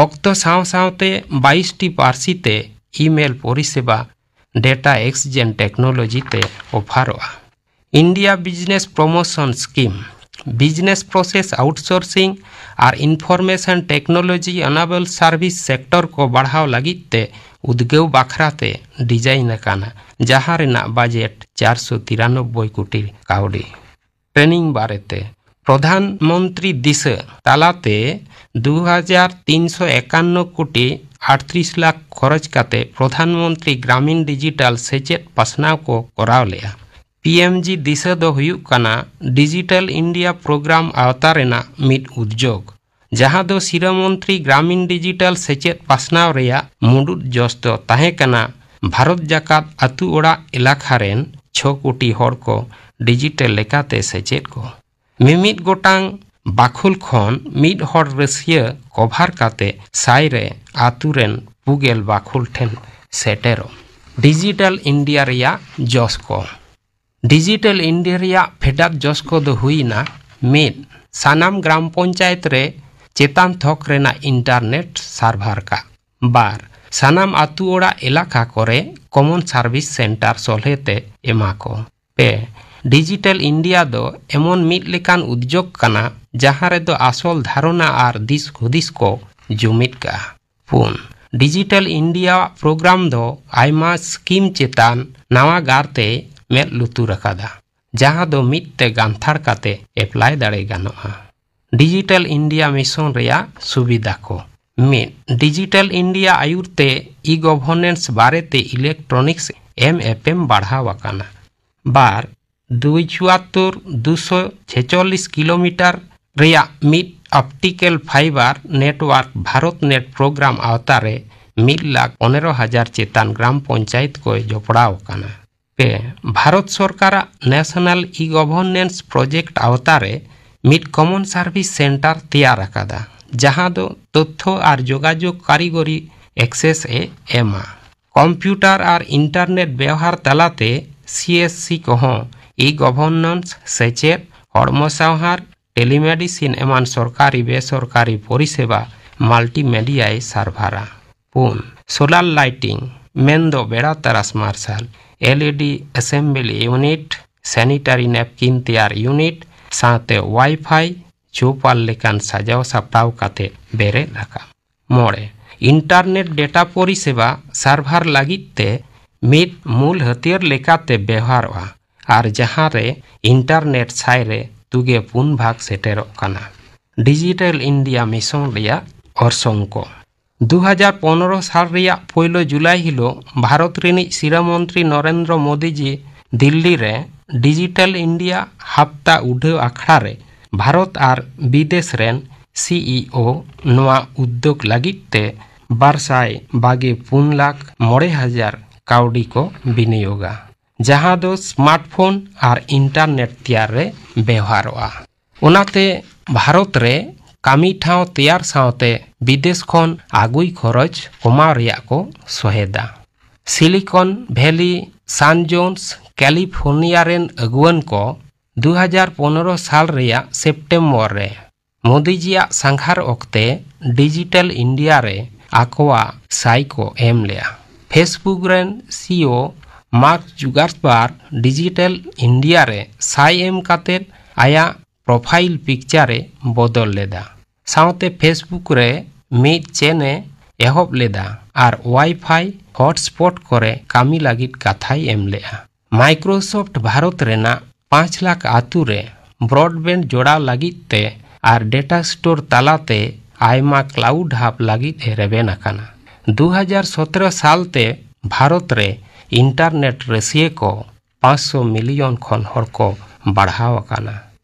ᱚᱠᱛᱚ ᱥᱟᱶ ᱥᱟᱶᱛᱮ ᱵᱟᱭᱤᱥ ᱴᱤ ᱯᱟᱹᱨᱥᱤ ᱛᱮ ᱤᱢᱮᱞ ᱯᱚᱨᱤᱥᱮᱵᱟ ᱰᱮᱴᱟ ᱮᱠᱥᱪᱮᱧᱡ ᱴᱮᱠᱱᱳᱞᱚᱡᱤ ᱛᱮ ᱚᱯᱷᱟᱨᱚᱜᱼᱟ᱾ India business promotion scheme, business process outsourcing ᱟᱨ information technology enable service sector ᱠᱚ ᱵᱟᱲᱦᱟᱣ ᱞᱟᱹᱜᱤᱫ ᱛᱮ ᱩᱫᱽᱜᱟᱹᱣ ᱵᱟᱠᱷᱨᱟ ᱛᱮ ᱰᱤᱡᱟᱭᱤᱱ ᱟᱠᱟᱱᱟ, ᱡᱟᱦᱟᱸ ᱨᱮᱱᱟᱜ ᱵᱟᱡᱮᱴ ᱪᱟᱨᱥᱚ ᱛᱤᱨᱟᱱᱚᱵᱵᱳᱭ ᱠᱳᱴᱤ ᱠᱟᱹᱣᱰᱤ᱾ ᱴᱨᱮᱱᱤᱝ ᱵᱟᱨᱮᱛᱮ, ᱯᱨᱚᱫᱷᱟᱱ ᱢᱚᱱᱛᱨᱤ ᱫᱤᱥᱟᱹ ᱛᱟᱞᱟᱛᱮ ᱫᱩ ᱦᱟᱡᱟᱨ ᱛᱤᱱᱥᱚ ᱮᱠᱟᱱᱱᱚ ᱠᱳᱴᱤ ᱟᱴᱛᱨᱤᱥ ᱞᱟᱠᱷ ᱠᱷᱚᱨᱚᱪ ᱠᱟᱛᱮ ᱯᱨᱚᱫᱷᱟᱱ ᱢᱚᱱᱛᱨᱤ ᱜᱨᱟᱢᱤᱱ ᱰᱤᱡᱤᱴᱟᱞ ᱥᱮᱪᱮᱫ ᱯᱟᱥᱱᱟᱣ ᱠᱚ ᱠᱚᱨᱟᱣ ᱞᱮᱫᱼᱟ᱾ ᱯᱤ ᱮᱢ ᱡᱤ ᱫᱤᱥᱟᱹ ᱫᱚ ᱦᱩᱭᱩᱜ ᱠᱟᱱᱟ ᱰᱤᱡᱤᱴᱟᱞ ᱤᱱᱰᱤᱭᱟ ᱯᱨᱳᱜᱨᱟᱢ ᱟᱣᱛᱟ ᱨᱮᱱᱟᱜ ᱢᱤᱫ ᱩᱫᱽᱡᱳᱜᱽ, ᱡᱟᱦᱟᱸ ᱫᱚ ᱥᱤᱨᱟᱹ ᱢᱚᱱᱛᱨᱤ ᱜᱨᱟᱢᱤᱱ ᱰᱤᱡᱤᱴᱟᱞ ᱥᱮᱪᱮᱫ ᱯᱟᱥᱱᱟᱣ ᱨᱮᱭᱟᱜ ᱢᱩᱲᱩᱫ ᱡᱚᱥ ᱫᱚ ᱛᱟᱦᱮᱸ ᱠᱟᱱᱟ ᱵᱷᱟᱨᱚᱛ ᱡᱟᱠᱟᱛ ᱟᱹᱛᱩ ᱚᱲᱟᱜ ᱮᱞᱟᱠᱟ ᱨᱮᱱ ᱪᱷᱚ ᱠᱳᱴᱤ ᱦᱚᱲ ᱠᱚ ᱰᱤᱡᱤᱴᱟᱞ ᱞᱮᱠᱟᱛᱮ ᱥᱮᱪᱮᱫ ᱠᱚ᱾ ᱢᱤᱢᱤᱫ ᱜᱚᱴᱟᱝ ᱵᱟᱠᱷᱩᱞ ᱠᱷᱚᱱ ᱢᱤᱫ ᱦᱚᱲ ᱨᱟᱹᱥᱤᱭᱟᱹ ᱠᱚᱵᱷᱟᱨ ᱠᱟᱛᱮ ᱥᱟᱭ ᱨᱮ ᱟᱹᱛᱩ ᱨᱮᱱ ᱯᱩᱜᱮᱞ ᱵᱟᱠᱷᱩᱞ ᱴᱷᱮᱱ ᱥᱮᱴᱮᱨᱚᱜ᱾ ᱰᱤᱡᱤᱴᱟᱞ ᱤᱱᱰᱤᱭᱟ ᱨᱮᱭᱟᱜ ᱡᱚᱥ ᱠᱚ᱾ ᱰᱤᱡᱤᱴᱟᱞ ᱤᱱᱰᱤᱭᱟ ᱨᱮᱭᱟᱜ ᱯᱷᱮᱰᱟᱛ ᱡᱚᱥ ᱠᱚᱫᱚ ᱦᱩᱭᱱᱟ, ᱢᱤᱫ, ᱥᱟᱱᱟᱢ ᱜᱨᱟᱢ ᱯᱚᱧᱪᱟᱭᱮᱛ ᱨᱮ ᱪᱮᱛᱟᱱ ᱛᱷᱚᱠ ᱨᱮᱱᱟᱜ ᱤᱱᱴᱟᱨᱱᱮᱴ ᱥᱟᱨᱵᱷᱟᱨ ᱠᱟᱜ᱾ ᱵᱟᱨ, ᱥᱟᱱᱟᱢ ᱟᱹᱛᱩ ᱚᱲᱟᱜ ᱮᱞᱟᱠᱟ ᱠᱚᱨᱮ ᱠᱚᱢᱚᱱ ᱥᱟᱨᱵᱷᱤᱥ ᱥᱮᱱᱴᱟᱨ ᱥᱚᱞᱦᱮ ᱛᱮ ᱮᱢᱟ ᱠᱚ᱾ ᱯᱮ, ᱰᱤᱡᱤᱴᱟᱞ ᱤᱱᱰᱤᱭᱟ ᱫᱚ ᱮᱢᱚᱱ ᱢᱤᱫ ᱞᱮᱠᱟᱱ ᱩᱫᱽᱡᱳᱜᱽ ᱠᱟᱱᱟ, ᱡᱟᱦᱟᱸ ᱨᱮᱫᱚ ᱟᱥᱚᱞ ᱫᱷᱟᱨᱚᱱᱟ ᱟᱨ ᱫᱤᱥ ᱦᱩᱫᱤᱥ ᱠᱚ ᱡᱩᱢᱤᱫ ᱠᱟᱜᱼᱟ᱾ ᱯᱩᱱ, ᱰᱤᱡᱤᱴᱟᱞ ᱤᱱᱰᱤᱭᱟ ᱯᱨᱳᱜᱨᱟᱢ ᱫᱚ ᱟᱭᱢᱟ ᱥᱠᱤᱢ ᱪᱮᱛᱟᱱ ᱱᱟᱣᱟ ᱜᱟᱨᱛᱮ ᱢᱮᱫ ᱞᱩᱛᱩᱨ ᱟᱠᱟᱫᱟ, ᱡᱟᱦᱟᱸ ᱫᱚ ᱢᱤᱫ ᱛᱮ ᱜᱟᱱᱛᱷᱟᱲ ᱠᱟᱛᱮ ᱮᱯᱞᱟᱭ ᱫᱟᱲᱮ ᱜᱟᱱᱚᱜᱼᱟ᱾ ᱰᱤᱡᱤᱴᱟᱞ ᱤᱱᱰᱤᱭᱟ ᱢᱤᱥᱚᱱ ᱨᱮᱭᱟᱜ ᱥᱩᱵᱤᱫᱷᱟ ᱠᱚ᱾ ᱢᱤᱫ, ᱰᱤᱡᱤᱴᱟᱞ ᱤᱱᱰᱤᱭᱟ ᱟᱭᱩᱨ ᱛᱮ ᱤ-ᱜᱚᱵᱷᱚᱨᱱᱮᱱᱥ ᱵᱟᱨᱮᱛᱮ ᱤᱞᱮᱠᱴᱨᱚᱱᱤᱠᱥ ᱮᱢ ᱮᱯᱮᱢ ᱵᱟᱲᱦᱟᱣ ᱟᱠᱟᱱᱟ᱾ ᱵᱟᱨ, ᱫᱩᱭ ᱪᱩᱣᱟᱛᱛᱳᱨ ᱫᱩᱥᱚ ᱪᱷᱮᱪᱚᱞᱞᱤᱥ ᱠᱤᱞᱳᱢᱤᱴᱟᱨ ᱨᱮᱭᱟᱜ ᱢᱤᱫ optical fibre network BharatNet programme ᱟᱣᱛᱟ ᱨᱮ ᱢᱤᱫ ᱞᱟᱠᱷ ᱯᱚᱱᱮᱨᱚ ᱦᱟᱡᱟᱨ ᱪᱮᱛᱟᱱ ᱜᱨᱟᱢ ᱯᱚᱧᱪᱟᱭᱮᱛ ᱠᱚ ᱡᱚᱯᱲᱟᱣ ᱟᱠᱟᱱᱟ᱾ ᱯᱮ, ᱵᱷᱟᱨᱚᱛ ᱥᱚᱨᱠᱟᱨᱟᱜ ᱱᱮᱥᱚᱱᱟᱞ ᱤ-ᱜᱚᱵᱷᱚᱨᱱᱮᱱᱥ ᱯᱨᱚᱡᱮᱠᱴ ᱟᱣᱛᱟ ᱨᱮ ᱢᱤᱫ ᱠᱚᱢᱚᱱ ᱥᱟᱨᱵᱷᱤᱥ ᱥᱮᱱᱴᱟᱨ ᱛᱮᱭᱟᱨ ᱟᱠᱟᱫᱟ, ᱡᱟᱦᱟᱸ ᱫᱚ ᱛᱚᱛᱛᱷᱚ ᱟᱨ ᱡᱳᱜᱟᱡᱳᱜᱽ ᱠᱟᱹᱨᱤᱜᱚᱨᱤ ᱮᱠᱥᱮᱥ ᱮ ᱮᱢᱟ᱾ ᱠᱚᱢᱯᱤᱭᱩᱴᱟᱨ ᱟᱨ ᱤᱱᱴᱟᱨᱱᱮᱴ ᱵᱮᱣᱦᱟᱨ ᱛᱟᱞᱟᱛᱮ ᱥᱤ ᱮᱥ ᱥᱤ ᱠᱚᱦᱚᱸ ᱤ-ᱜᱚᱵᱷᱚᱨᱱᱟᱱᱥ, ᱥᱮᱪᱮᱫ, ᱦᱚᱲᱢᱚ ᱥᱟᱶᱦᱟᱨ, ᱴᱮᱞᱤᱢᱮᱰᱤᱥᱤᱱ ᱮᱢᱟᱱ ᱥᱚᱨᱠᱟᱨᱤ ᱵᱮᱥᱚᱨᱠᱟᱨᱤ ᱯᱚᱨᱤᱥᱮᱵᱟ ᱢᱟᱞᱴᱤᱢᱮᱰᱤᱭᱟᱭ ᱥᱟᱨᱵᱷᱟᱨᱟ᱾ ᱯᱩᱱ, ᱥᱳᱞᱟᱨ ᱞᱟᱭᱴᱤᱝ, ᱢᱮᱱᱫᱚ ᱵᱮᱲᱟ ᱛᱟᱨᱟᱥ ᱢᱟᱨᱥᱟᱞ, L E D assembly unit, sanitary napkin ᱛᱮᱭᱟᱨ ᱤᱭᱩᱱᱤᱴ ᱥᱟᱶᱛᱮ ᱣᱟᱭᱯᱷᱟᱭ, ᱪᱳᱯᱟᱞ ᱞᱮᱠᱟᱱ ᱥᱟᱡᱟᱣ ᱥᱟᱯᱲᱟᱣ ᱠᱟᱛᱮ ᱵᱮᱨᱮᱫ ᱟᱠᱟᱱ᱾ ᱢᱚᱬᱮ, ᱤᱱᱴᱟᱨᱱᱮᱴ ᱰᱮᱴᱟ ᱯᱚᱨᱤᱥᱮᱵᱟ ᱥᱟᱨᱵᱷᱟᱨ ᱞᱟᱹᱜᱤᱫ ᱛᱮ ᱢᱤᱫ ᱢᱩᱞ ᱦᱟᱹᱛᱭᱟᱹᱨ ᱞᱮᱠᱟᱛᱮ ᱵᱮᱣᱦᱟᱨᱚᱜᱼᱟ, ᱟᱨ ᱡᱟᱦᱟᱸ ᱨᱮ ᱤᱱᱴᱟᱨᱱᱮᱴ ᱥᱟᱭ ᱨᱮ ᱛᱩᱜᱮ ᱯᱩᱱ ᱵᱷᱟᱜᱽ ᱥᱮᱴᱮᱨᱚᱜ ᱠᱟᱱᱟ᱾ ᱰᱤᱡᱤᱴᱟᱞ ᱤᱱᱰᱤᱭᱟ ᱢᱤᱥᱚᱱ ᱨᱮᱭᱟᱜ ᱚᱨᱥᱚᱝ ᱠᱚ᱾ ᱫᱩ ᱦᱟᱡᱟᱨ ᱯᱚᱱᱨᱚ ᱥᱟᱞ ᱨᱮᱭᱟᱜ ᱯᱳᱭᱞᱳ ᱡᱩᱞᱟᱭ ᱦᱤᱞᱳᱜ ᱵᱷᱟᱨᱚᱛ ᱨᱤᱱᱤᱡ ᱥᱤᱨᱟᱹ ᱢᱚᱱᱛᱨᱤ ᱱᱚᱨᱮᱱᱫᱨᱚ ᱢᱳᱫᱤ ᱡᱤ ᱫᱤᱞᱞᱤ ᱨᱮ ᱰᱤᱡᱤᱴᱟᱞ ᱤᱱᱰᱤᱭᱟ ᱦᱟᱯᱛᱟ ᱩᱰᱷᱟᱹᱣ ᱟᱠᱷᱲᱟ ᱨᱮ ᱵᱷᱟᱨᱚᱛ ᱟᱨ ᱵᱤᱫᱮᱥ ᱨᱮᱱ ᱥᱤ ᱤ ᱳ ᱱᱚᱣᱟ ᱩᱫᱽᱫᱳᱜᱽ ᱞᱟᱹᱜᱤᱫ ᱛᱮ ᱵᱟᱨ ᱥᱟᱭ ᱵᱟᱜᱮ ᱯᱩᱱ ᱞᱟᱠᱷ ᱢᱚᱬᱮ ᱦᱟᱡᱟᱨ ᱠᱟᱹᱣᱰᱤ ᱠᱚ ᱵᱤᱱᱤᱭᱳᱜᱟ, ᱡᱟᱦᱟᱸ ᱫᱚ ᱥᱢᱟᱨᱴᱯᱷᱳᱱ ᱟᱨ ᱤᱱᱴᱟᱨᱱᱮᱴ ᱛᱮᱭᱟᱨ ᱨᱮ ᱵᱮᱣᱦᱟᱨᱚᱜᱼᱟ᱾ ᱚᱱᱟᱛᱮ ᱵᱷᱟᱨᱚᱛ ᱨᱮ ᱠᱟᱹᱢᱤ ᱴᱷᱟᱶ ᱛᱮᱭᱟᱨ ᱥᱟᱶᱛᱮ ᱵᱤᱫᱮᱥ ᱠᱷᱚᱱ ᱟᱹᱜᱩᱭ ᱠᱷᱚᱨᱚᱪ ᱠᱚᱢᱟᱣ ᱨᱮᱭᱟᱜ ᱠᱚ ᱥᱚᱦᱮᱫᱟ᱾ ᱥᱤᱞᱤᱠᱚᱱ ᱵᱷᱮᱞᱤ ᱥᱟᱱ ᱡᱳᱱᱥ ᱠᱮᱞᱤᱯᱷᱳᱨᱱᱤᱭᱟ ᱨᱮᱱ ᱟᱹᱜᱩᱣᱟᱹᱱ ᱠᱚ ᱫᱩ ᱦᱟᱡᱟᱨ ᱯᱚᱱᱨᱚ ᱥᱟᱞ ᱨᱮᱭᱟᱜ ᱥᱮᱯᱴᱮᱢᱵᱚᱨ ᱨᱮ ᱢᱳᱫᱤᱡᱤᱭᱟᱜ ᱥᱟᱸᱜᱷᱟᱨ ᱚᱠᱛᱮ ᱰᱤᱡᱤᱴᱟᱞ ᱤᱱᱰᱤᱭᱟ ᱨᱮ ᱟᱠᱚᱣᱟᱜ ᱥᱟᱭ ᱠᱚ ᱮᱢ ᱞᱮᱫᱼᱟ᱾ Facebook ᱨᱮᱱ ᱥᱤ E O mark ᱡᱩᱜᱟᱨᱵᱟᱨᱜ digital India ᱨᱮ ᱥᱟᱭ ᱮᱢ ᱠᱟᱛᱮ ᱟᱭᱟᱜ ᱯᱨᱚᱯᱷᱟᱭᱤᱞ ᱯᱤᱠᱪᱟᱨ ᱮ ᱵᱚᱫᱚᱞ ᱞᱮᱫᱟ᱾ ᱥᱟᱶᱛᱮ Facebook ᱨᱮ ᱢᱤᱫ ᱪᱮᱱ ᱮ ᱮᱦᱚᱵ ᱞᱮᱫᱟ ᱟᱨ ᱣᱟᱭᱯᱷᱟᱭ ᱦᱚᱴᱥᱯᱚᱴ ᱠᱚᱨᱮ ᱠᱟᱹᱢᱤ ᱞᱟᱹᱜᱤᱫ ᱠᱟᱛᱷᱟᱭ ᱮᱢ ᱞᱮᱫᱼᱟ᱾ Microsoft ᱵᱷᱟᱨᱚᱛ ᱨᱮᱱᱟᱜ ᱯᱟᱸᱪ ᱞᱟᱠᱷ ᱟᱛᱳ ᱨᱮ ᱵᱨᱚᱰᱵᱮᱱᱰ ᱡᱚᱲᱟᱣ ᱞᱟᱹᱜᱤᱫ ᱛᱮ ᱟᱨ ᱰᱮᱴᱟ ᱥᱴᱳᱨ ᱛᱟᱞᱟᱛᱮ ᱟᱭᱢᱟ ᱠᱞᱟᱣᱩᱰ ᱦᱟᱵ ᱞᱟᱹᱜᱤᱫ ᱮ ᱨᱮᱵᱮᱱ ᱟᱠᱟᱱᱟ᱾ ᱫᱩ ᱦᱟᱡᱟᱨ ᱥᱚᱛᱨᱚ ᱥᱟᱞ ᱛᱮ ᱵᱷᱟᱨᱚᱛ ᱨᱮ ᱤᱱᱴᱟᱨᱱᱮᱴ ᱨᱟᱹᱥᱤᱭᱟᱹ ᱠᱚ ᱯᱟᱸᱪᱥᱚ ᱢᱤᱞᱤᱭᱚᱱ ᱠᱷᱚᱱ ᱦᱚᱲ ᱠᱚ ᱵᱟᱲᱦᱟᱣ ᱟᱠᱟᱱᱟ᱾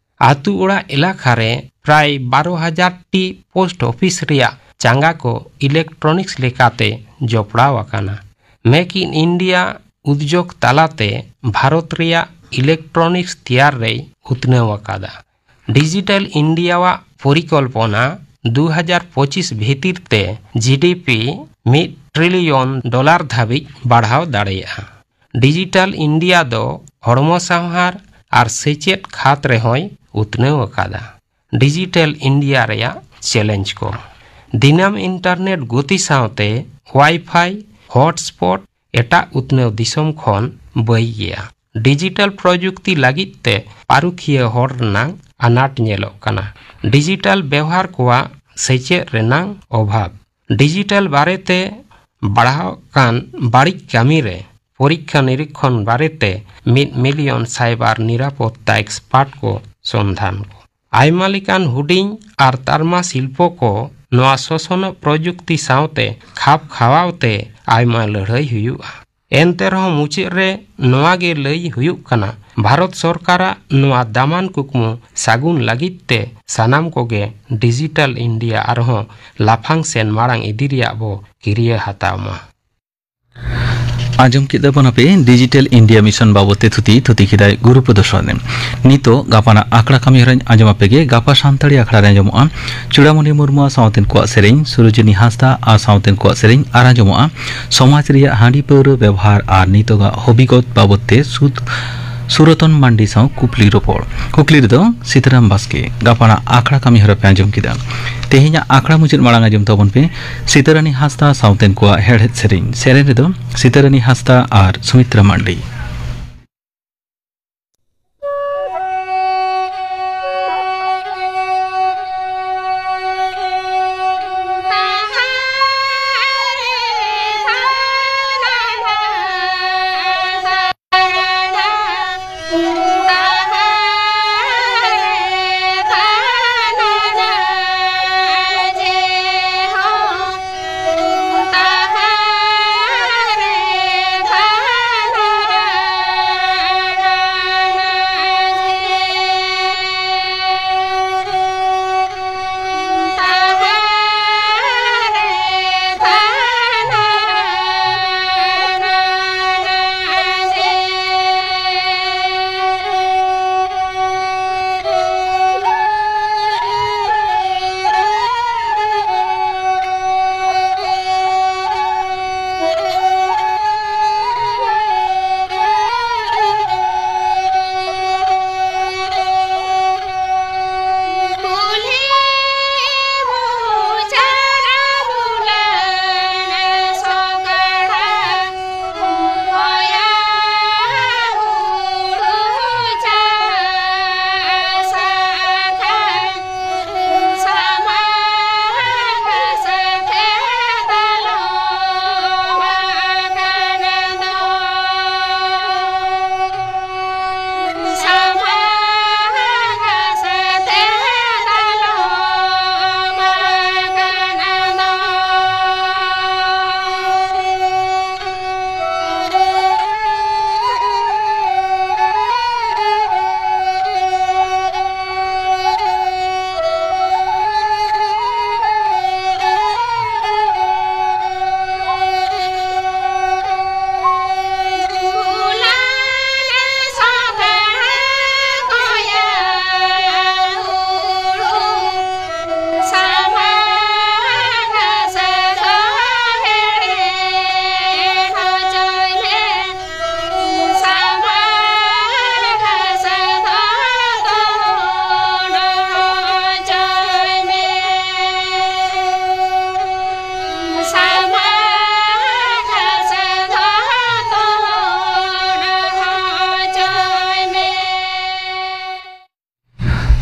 ᱟᱹᱛᱩ ᱚᱲᱟᱜ ᱮᱞᱟᱠᱟ ᱨᱮ ᱯᱨᱟᱭ ᱵᱟᱨᱚ ᱦᱟᱡᱟᱨ ᱴᱤ ᱯᱳᱥᱴ ᱚᱯᱷᱤᱥ ᱨᱮᱭᱟᱜ ᱪᱟᱸᱜᱟ ᱠᱚ ᱤᱞᱮᱠᱴᱨᱚᱱᱤᱠᱥ ᱞᱮᱠᱟᱛᱮ ᱡᱚᱯᱲᱟᱣ ᱟᱠᱟᱱᱟ᱾ Make in India ᱩᱫᱽᱡᱳᱜᱽ ᱛᱟᱞᱟᱛᱮ ᱵᱷᱟᱨᱚᱛ ᱨᱮᱭᱟᱜ ᱤᱞᱮᱠᱴᱨᱚᱱᱤᱠᱥ ᱛᱮᱭᱟᱨ ᱨᱮᱭ ᱩᱛᱱᱟᱹᱣ ᱟᱠᱟᱫᱟ᱾ ᱰᱤᱡᱤᱴᱟᱞ ᱤᱱᱰᱤᱭᱟᱣᱟᱜ ᱯᱚᱨᱤᱠᱚᱞᱯᱚᱱᱟ ᱫᱩ ᱦᱟᱡᱟᱨ ᱯᱚᱸᱪᱤᱥ ᱵᱷᱤᱛᱤᱨ ᱛᱮ ᱡᱤ ᱰᱤ ᱯᱤ ᱢᱤᱫ ᱴᱨᱤᱞᱤᱭᱚᱱ ᱰᱚᱞᱟᱨ ᱫᱷᱟᱹᱵᱤᱡ ᱵᱟᱲᱦᱟᱣ ᱫᱟᱲᱮᱭᱟᱜᱼᱟ᱾ ᱰᱤᱡᱤᱴᱟᱞ ᱤᱱᱰᱤᱭᱟ ᱫᱚ ᱦᱚᱲᱢᱚ ᱥᱟᱶᱦᱟᱨ ᱟᱨ ᱥᱮᱪᱮᱫ ᱠᱷᱟᱛ ᱨᱮᱦᱚᱸᱭ ᱩᱛᱱᱟᱹᱣ ᱟᱠᱟᱫᱟ᱾ ᱰᱤᱡᱤᱴᱟᱞ ᱤᱱᱰᱤᱭᱟ ᱨᱮᱭᱟᱜ ᱪᱮᱞᱮᱧᱡᱽ ᱠᱚ᱾ ᱫᱤᱱᱟᱹᱢ ᱤᱱᱴᱟᱨᱱᱮᱴ ᱜᱚᱛᱤ ᱥᱟᱶᱛᱮ ᱣᱟᱭᱯᱷᱟᱭ ᱦᱚᱴᱥᱯᱚᱴ ᱮᱴᱟᱜ ᱩᱛᱱᱟᱹᱣ ᱫᱤᱥᱚᱢ ᱠᱷᱚᱱ ᱵᱟᱹᱭ ᱜᱮᱭᱟ᱾ ᱰᱤᱡᱤᱴᱟᱞ ᱯᱨᱚᱡᱩᱠᱛᱤ ᱞᱟᱹᱜᱤᱫ ᱛᱮ ᱯᱟᱹᱨᱩᱠᱷᱤᱭᱟᱹ ᱦᱚᱲ ᱨᱮᱱᱟᱜ ᱟᱱᱟᱴ ᱧᱮᱞᱚᱜ ᱠᱟᱱᱟ᱾ ᱰᱤᱡᱤᱴᱟᱞ ᱵᱮᱣᱦᱟᱨ ᱠᱚᱣᱟᱜ ᱥᱮᱪᱮᱫ ᱨᱮᱱᱟᱜ ᱚᱵᱷᱟᱵᱽ᱾ ᱰᱤᱡᱤᱴᱟᱞ ᱵᱟᱨᱮᱛᱮ ᱵᱟᱲᱦᱟᱣ ᱠᱟᱱ ᱵᱟᱹᱲᱤᱡ ᱠᱟᱹᱢᱤ ᱨᱮ ᱯᱚᱨᱤᱠᱠᱷᱟ ᱱᱤᱨᱤᱠᱠᱷᱚᱱ ᱵᱟᱨᱮᱛᱮ ᱢᱤᱫ ᱢᱤᱞᱤᱭᱚᱱ ᱥᱟᱭᱵᱟᱨ ᱱᱤᱨᱟᱯᱚᱛᱛᱟ ᱮᱠᱥᱯᱟᱨᱴ ᱠᱚ ᱥᱚᱱᱫᱷᱟᱱ ᱠᱚ᱾ ᱟᱭᱢᱟ ᱞᱮᱠᱟᱱ ᱦᱩᱰᱤᱧ ᱟᱨ ᱛᱟᱨᱢᱟ ᱥᱤᱞᱯᱚ ᱠᱚ ᱱᱚᱣᱟ ᱥᱚᱥᱚᱱᱚᱜ ᱯᱨᱚᱡᱩᱠᱛᱤ ᱥᱟᱶᱛᱮ ᱠᱷᱟᱯ ᱠᱷᱟᱣᱟᱣ ᱛᱮ ᱟᱭᱢᱟ ᱞᱟᱹᱲᱦᱟᱹᱭ ᱦᱩᱭᱩᱜᱼᱟ᱾ ᱮᱱᱛᱮ ᱨᱮᱦᱚᱸ ᱢᱩᱪᱟᱹᱫ ᱨᱮ ᱱᱚᱣᱟ ᱜᱮ ᱞᱟᱹᱭ ᱦᱩᱭᱩᱜ ᱠᱟᱱᱟ, ᱵᱷᱟᱨᱚᱛ ᱥᱚᱨᱠᱟᱨᱟᱜ ᱱᱚᱣᱟ ᱫᱟᱢᱟᱱ ᱠᱩᱠᱢᱩ ᱥᱟᱹᱜᱩᱱ ᱞᱟᱹᱜᱤᱫ ᱛᱮ ᱥᱟᱱᱟᱢ ᱠᱚᱜᱮ ᱰᱤᱡᱤᱴᱟᱞ ᱤᱱᱰᱤᱭᱟ ᱟᱨᱦᱚᱸ ᱞᱟᱯᱷᱟᱝ ᱥᱮᱱ ᱢᱟᱲᱟᱝ ᱤᱫᱤ ᱨᱮᱭᱟᱜ ᱵᱚ ᱠᱤᱨᱤᱭᱟᱹ ᱦᱟᱛᱟᱣ ᱢᱟ᱾ ᱟᱸᱡᱚᱢ ᱠᱮᱫᱟ ᱵᱚᱱ ᱟᱯᱮ ᱰᱤᱡᱤᱴᱟᱞ ᱤᱱᱰᱤᱭᱟ ᱢᱤᱥᱚᱱ ᱵᱟᱵᱚᱛ ᱛᱮ ᱛᱷᱩᱛᱤ, ᱛᱷᱩᱛᱤ ᱠᱮᱫᱟᱭ ᱜᱩᱨᱩ ᱯᱨᱚᱫᱚᱨᱥᱚᱱ᱾ ᱱᱤᱛᱚᱜ ᱜᱟᱯᱟᱱᱟᱜ ᱟᱠᱷᱲᱟ ᱠᱟᱹᱢᱤ ᱦᱚᱨᱟᱧ ᱟᱸᱡᱚᱢ ᱟᱯᱮ ᱜᱮ᱾ ᱜᱟᱯᱟ ᱥᱟᱱᱛᱟᱲᱤ ᱟᱠᱷᱲᱟ ᱨᱮ ᱟᱸᱡᱚᱢᱚᱜᱼᱟ ᱪᱩᱲᱟᱢᱚᱱᱤ ᱢᱩᱨᱢᱩ ᱟᱨ ᱥᱟᱶᱛᱮᱱ ᱠᱚᱣᱟᱜ ᱥᱮᱨᱮᱧ, ᱥᱩᱨᱚᱡᱚᱱᱤ ᱦᱟᱸᱥᱫᱟ ᱟᱨ ᱥᱟᱶᱛᱮᱱ ᱠᱚᱣᱟᱜ ᱥᱮᱨᱮᱧ, ᱟᱨ ᱟᱸᱡᱚᱢᱚᱜᱼᱟ ᱥᱚᱢᱟᱡᱽ ᱨᱮᱭᱟᱜ ᱦᱟᱺᱰᱤ ᱯᱟᱹᱣᱨᱟᱹ ᱵᱮᱵᱚᱦᱟᱨ ᱟᱨ ᱱᱤᱛᱚᱜᱟᱜ ᱦᱚᱵᱤᱜᱚᱛ ᱵᱟᱵᱚᱛ ᱛᱮ ᱥᱩᱫ ᱥᱩᱨᱚᱛᱚᱱ ᱢᱟᱱᱰᱤ ᱥᱟᱶ ᱠᱩᱠᱞᱤ ᱨᱚᱯᱚᱲ᱾ ᱠᱩᱠᱞᱤ ᱨᱮᱫᱚ ᱥᱤᱛᱟᱨᱟᱢ ᱵᱟᱥᱠᱮ᱾ ᱜᱟᱯᱟᱱᱟᱜ ᱟᱠᱷᱲᱟ ᱠᱟᱹᱢᱤ ᱦᱚᱨᱟ ᱯᱮ ᱟᱸᱡᱚᱢ ᱠᱮᱫᱟ᱾ ᱛᱮᱦᱮᱧᱟᱜ ᱟᱠᱷᱲᱟ ᱢᱩᱪᱟᱹᱫ ᱢᱟᱲᱟᱝ ᱟᱸᱡᱚᱢ ᱛᱟᱵᱚᱱ ᱯᱮ ᱥᱤᱛᱟᱨᱟᱱᱤ ᱦᱟᱸᱥᱫᱟ ᱥᱟᱶᱛᱮᱱ ᱠᱚᱣᱟᱜ ᱦᱮᱲᱦᱮᱫ ᱥᱮᱨᱮᱧ᱾ ᱥᱮᱨᱮᱧ ᱨᱮᱫᱚ ᱥᱤᱛᱟᱨᱟᱱᱤ ᱦᱟᱸᱥᱫᱟ ᱟᱨ ᱥᱩᱢᱤᱛᱨᱟ ᱢᱟᱱᱰᱤ᱾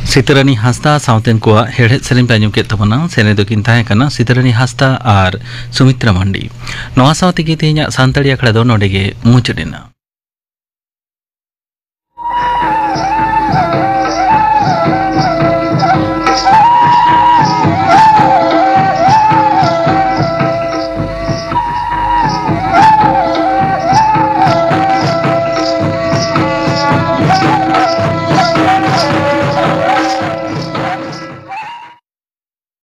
ᱥᱤᱛᱟᱹᱨᱟᱹᱱᱤ ᱦᱟᱸᱥᱫᱟ ᱥᱟᱶᱛᱮᱱ ᱠᱚᱣᱟᱜ ᱦᱮᱲᱦᱮᱫ ᱥᱮᱨᱮᱧ ᱯᱮ ᱟᱸᱡᱚᱢ ᱠᱮᱫ ᱛᱟᱵᱚᱱᱟ᱾ ᱥᱮᱨᱮᱧ ᱫᱚᱠᱤᱱ ᱛᱟᱦᱮᱸ ᱠᱟᱱᱟ ᱥᱤᱛᱟᱹᱨᱟᱹᱱᱤ ᱦᱟᱸᱥᱫᱟ ᱟᱨ ᱥᱩᱢᱤᱛᱨᱟ ᱢᱟᱱᱰᱤ᱾ ᱱᱚᱣᱟ ᱥᱟᱶ ᱛᱮᱜᱮ ᱛᱮᱦᱮᱧᱟᱜ ᱥᱟᱱᱛᱟᱲᱤ ᱟᱠᱷᱲᱟ ᱫᱚ ᱱᱚᱰᱮ ᱜᱮ ᱢᱩᱪᱟᱹᱫ ᱮᱱᱟ᱾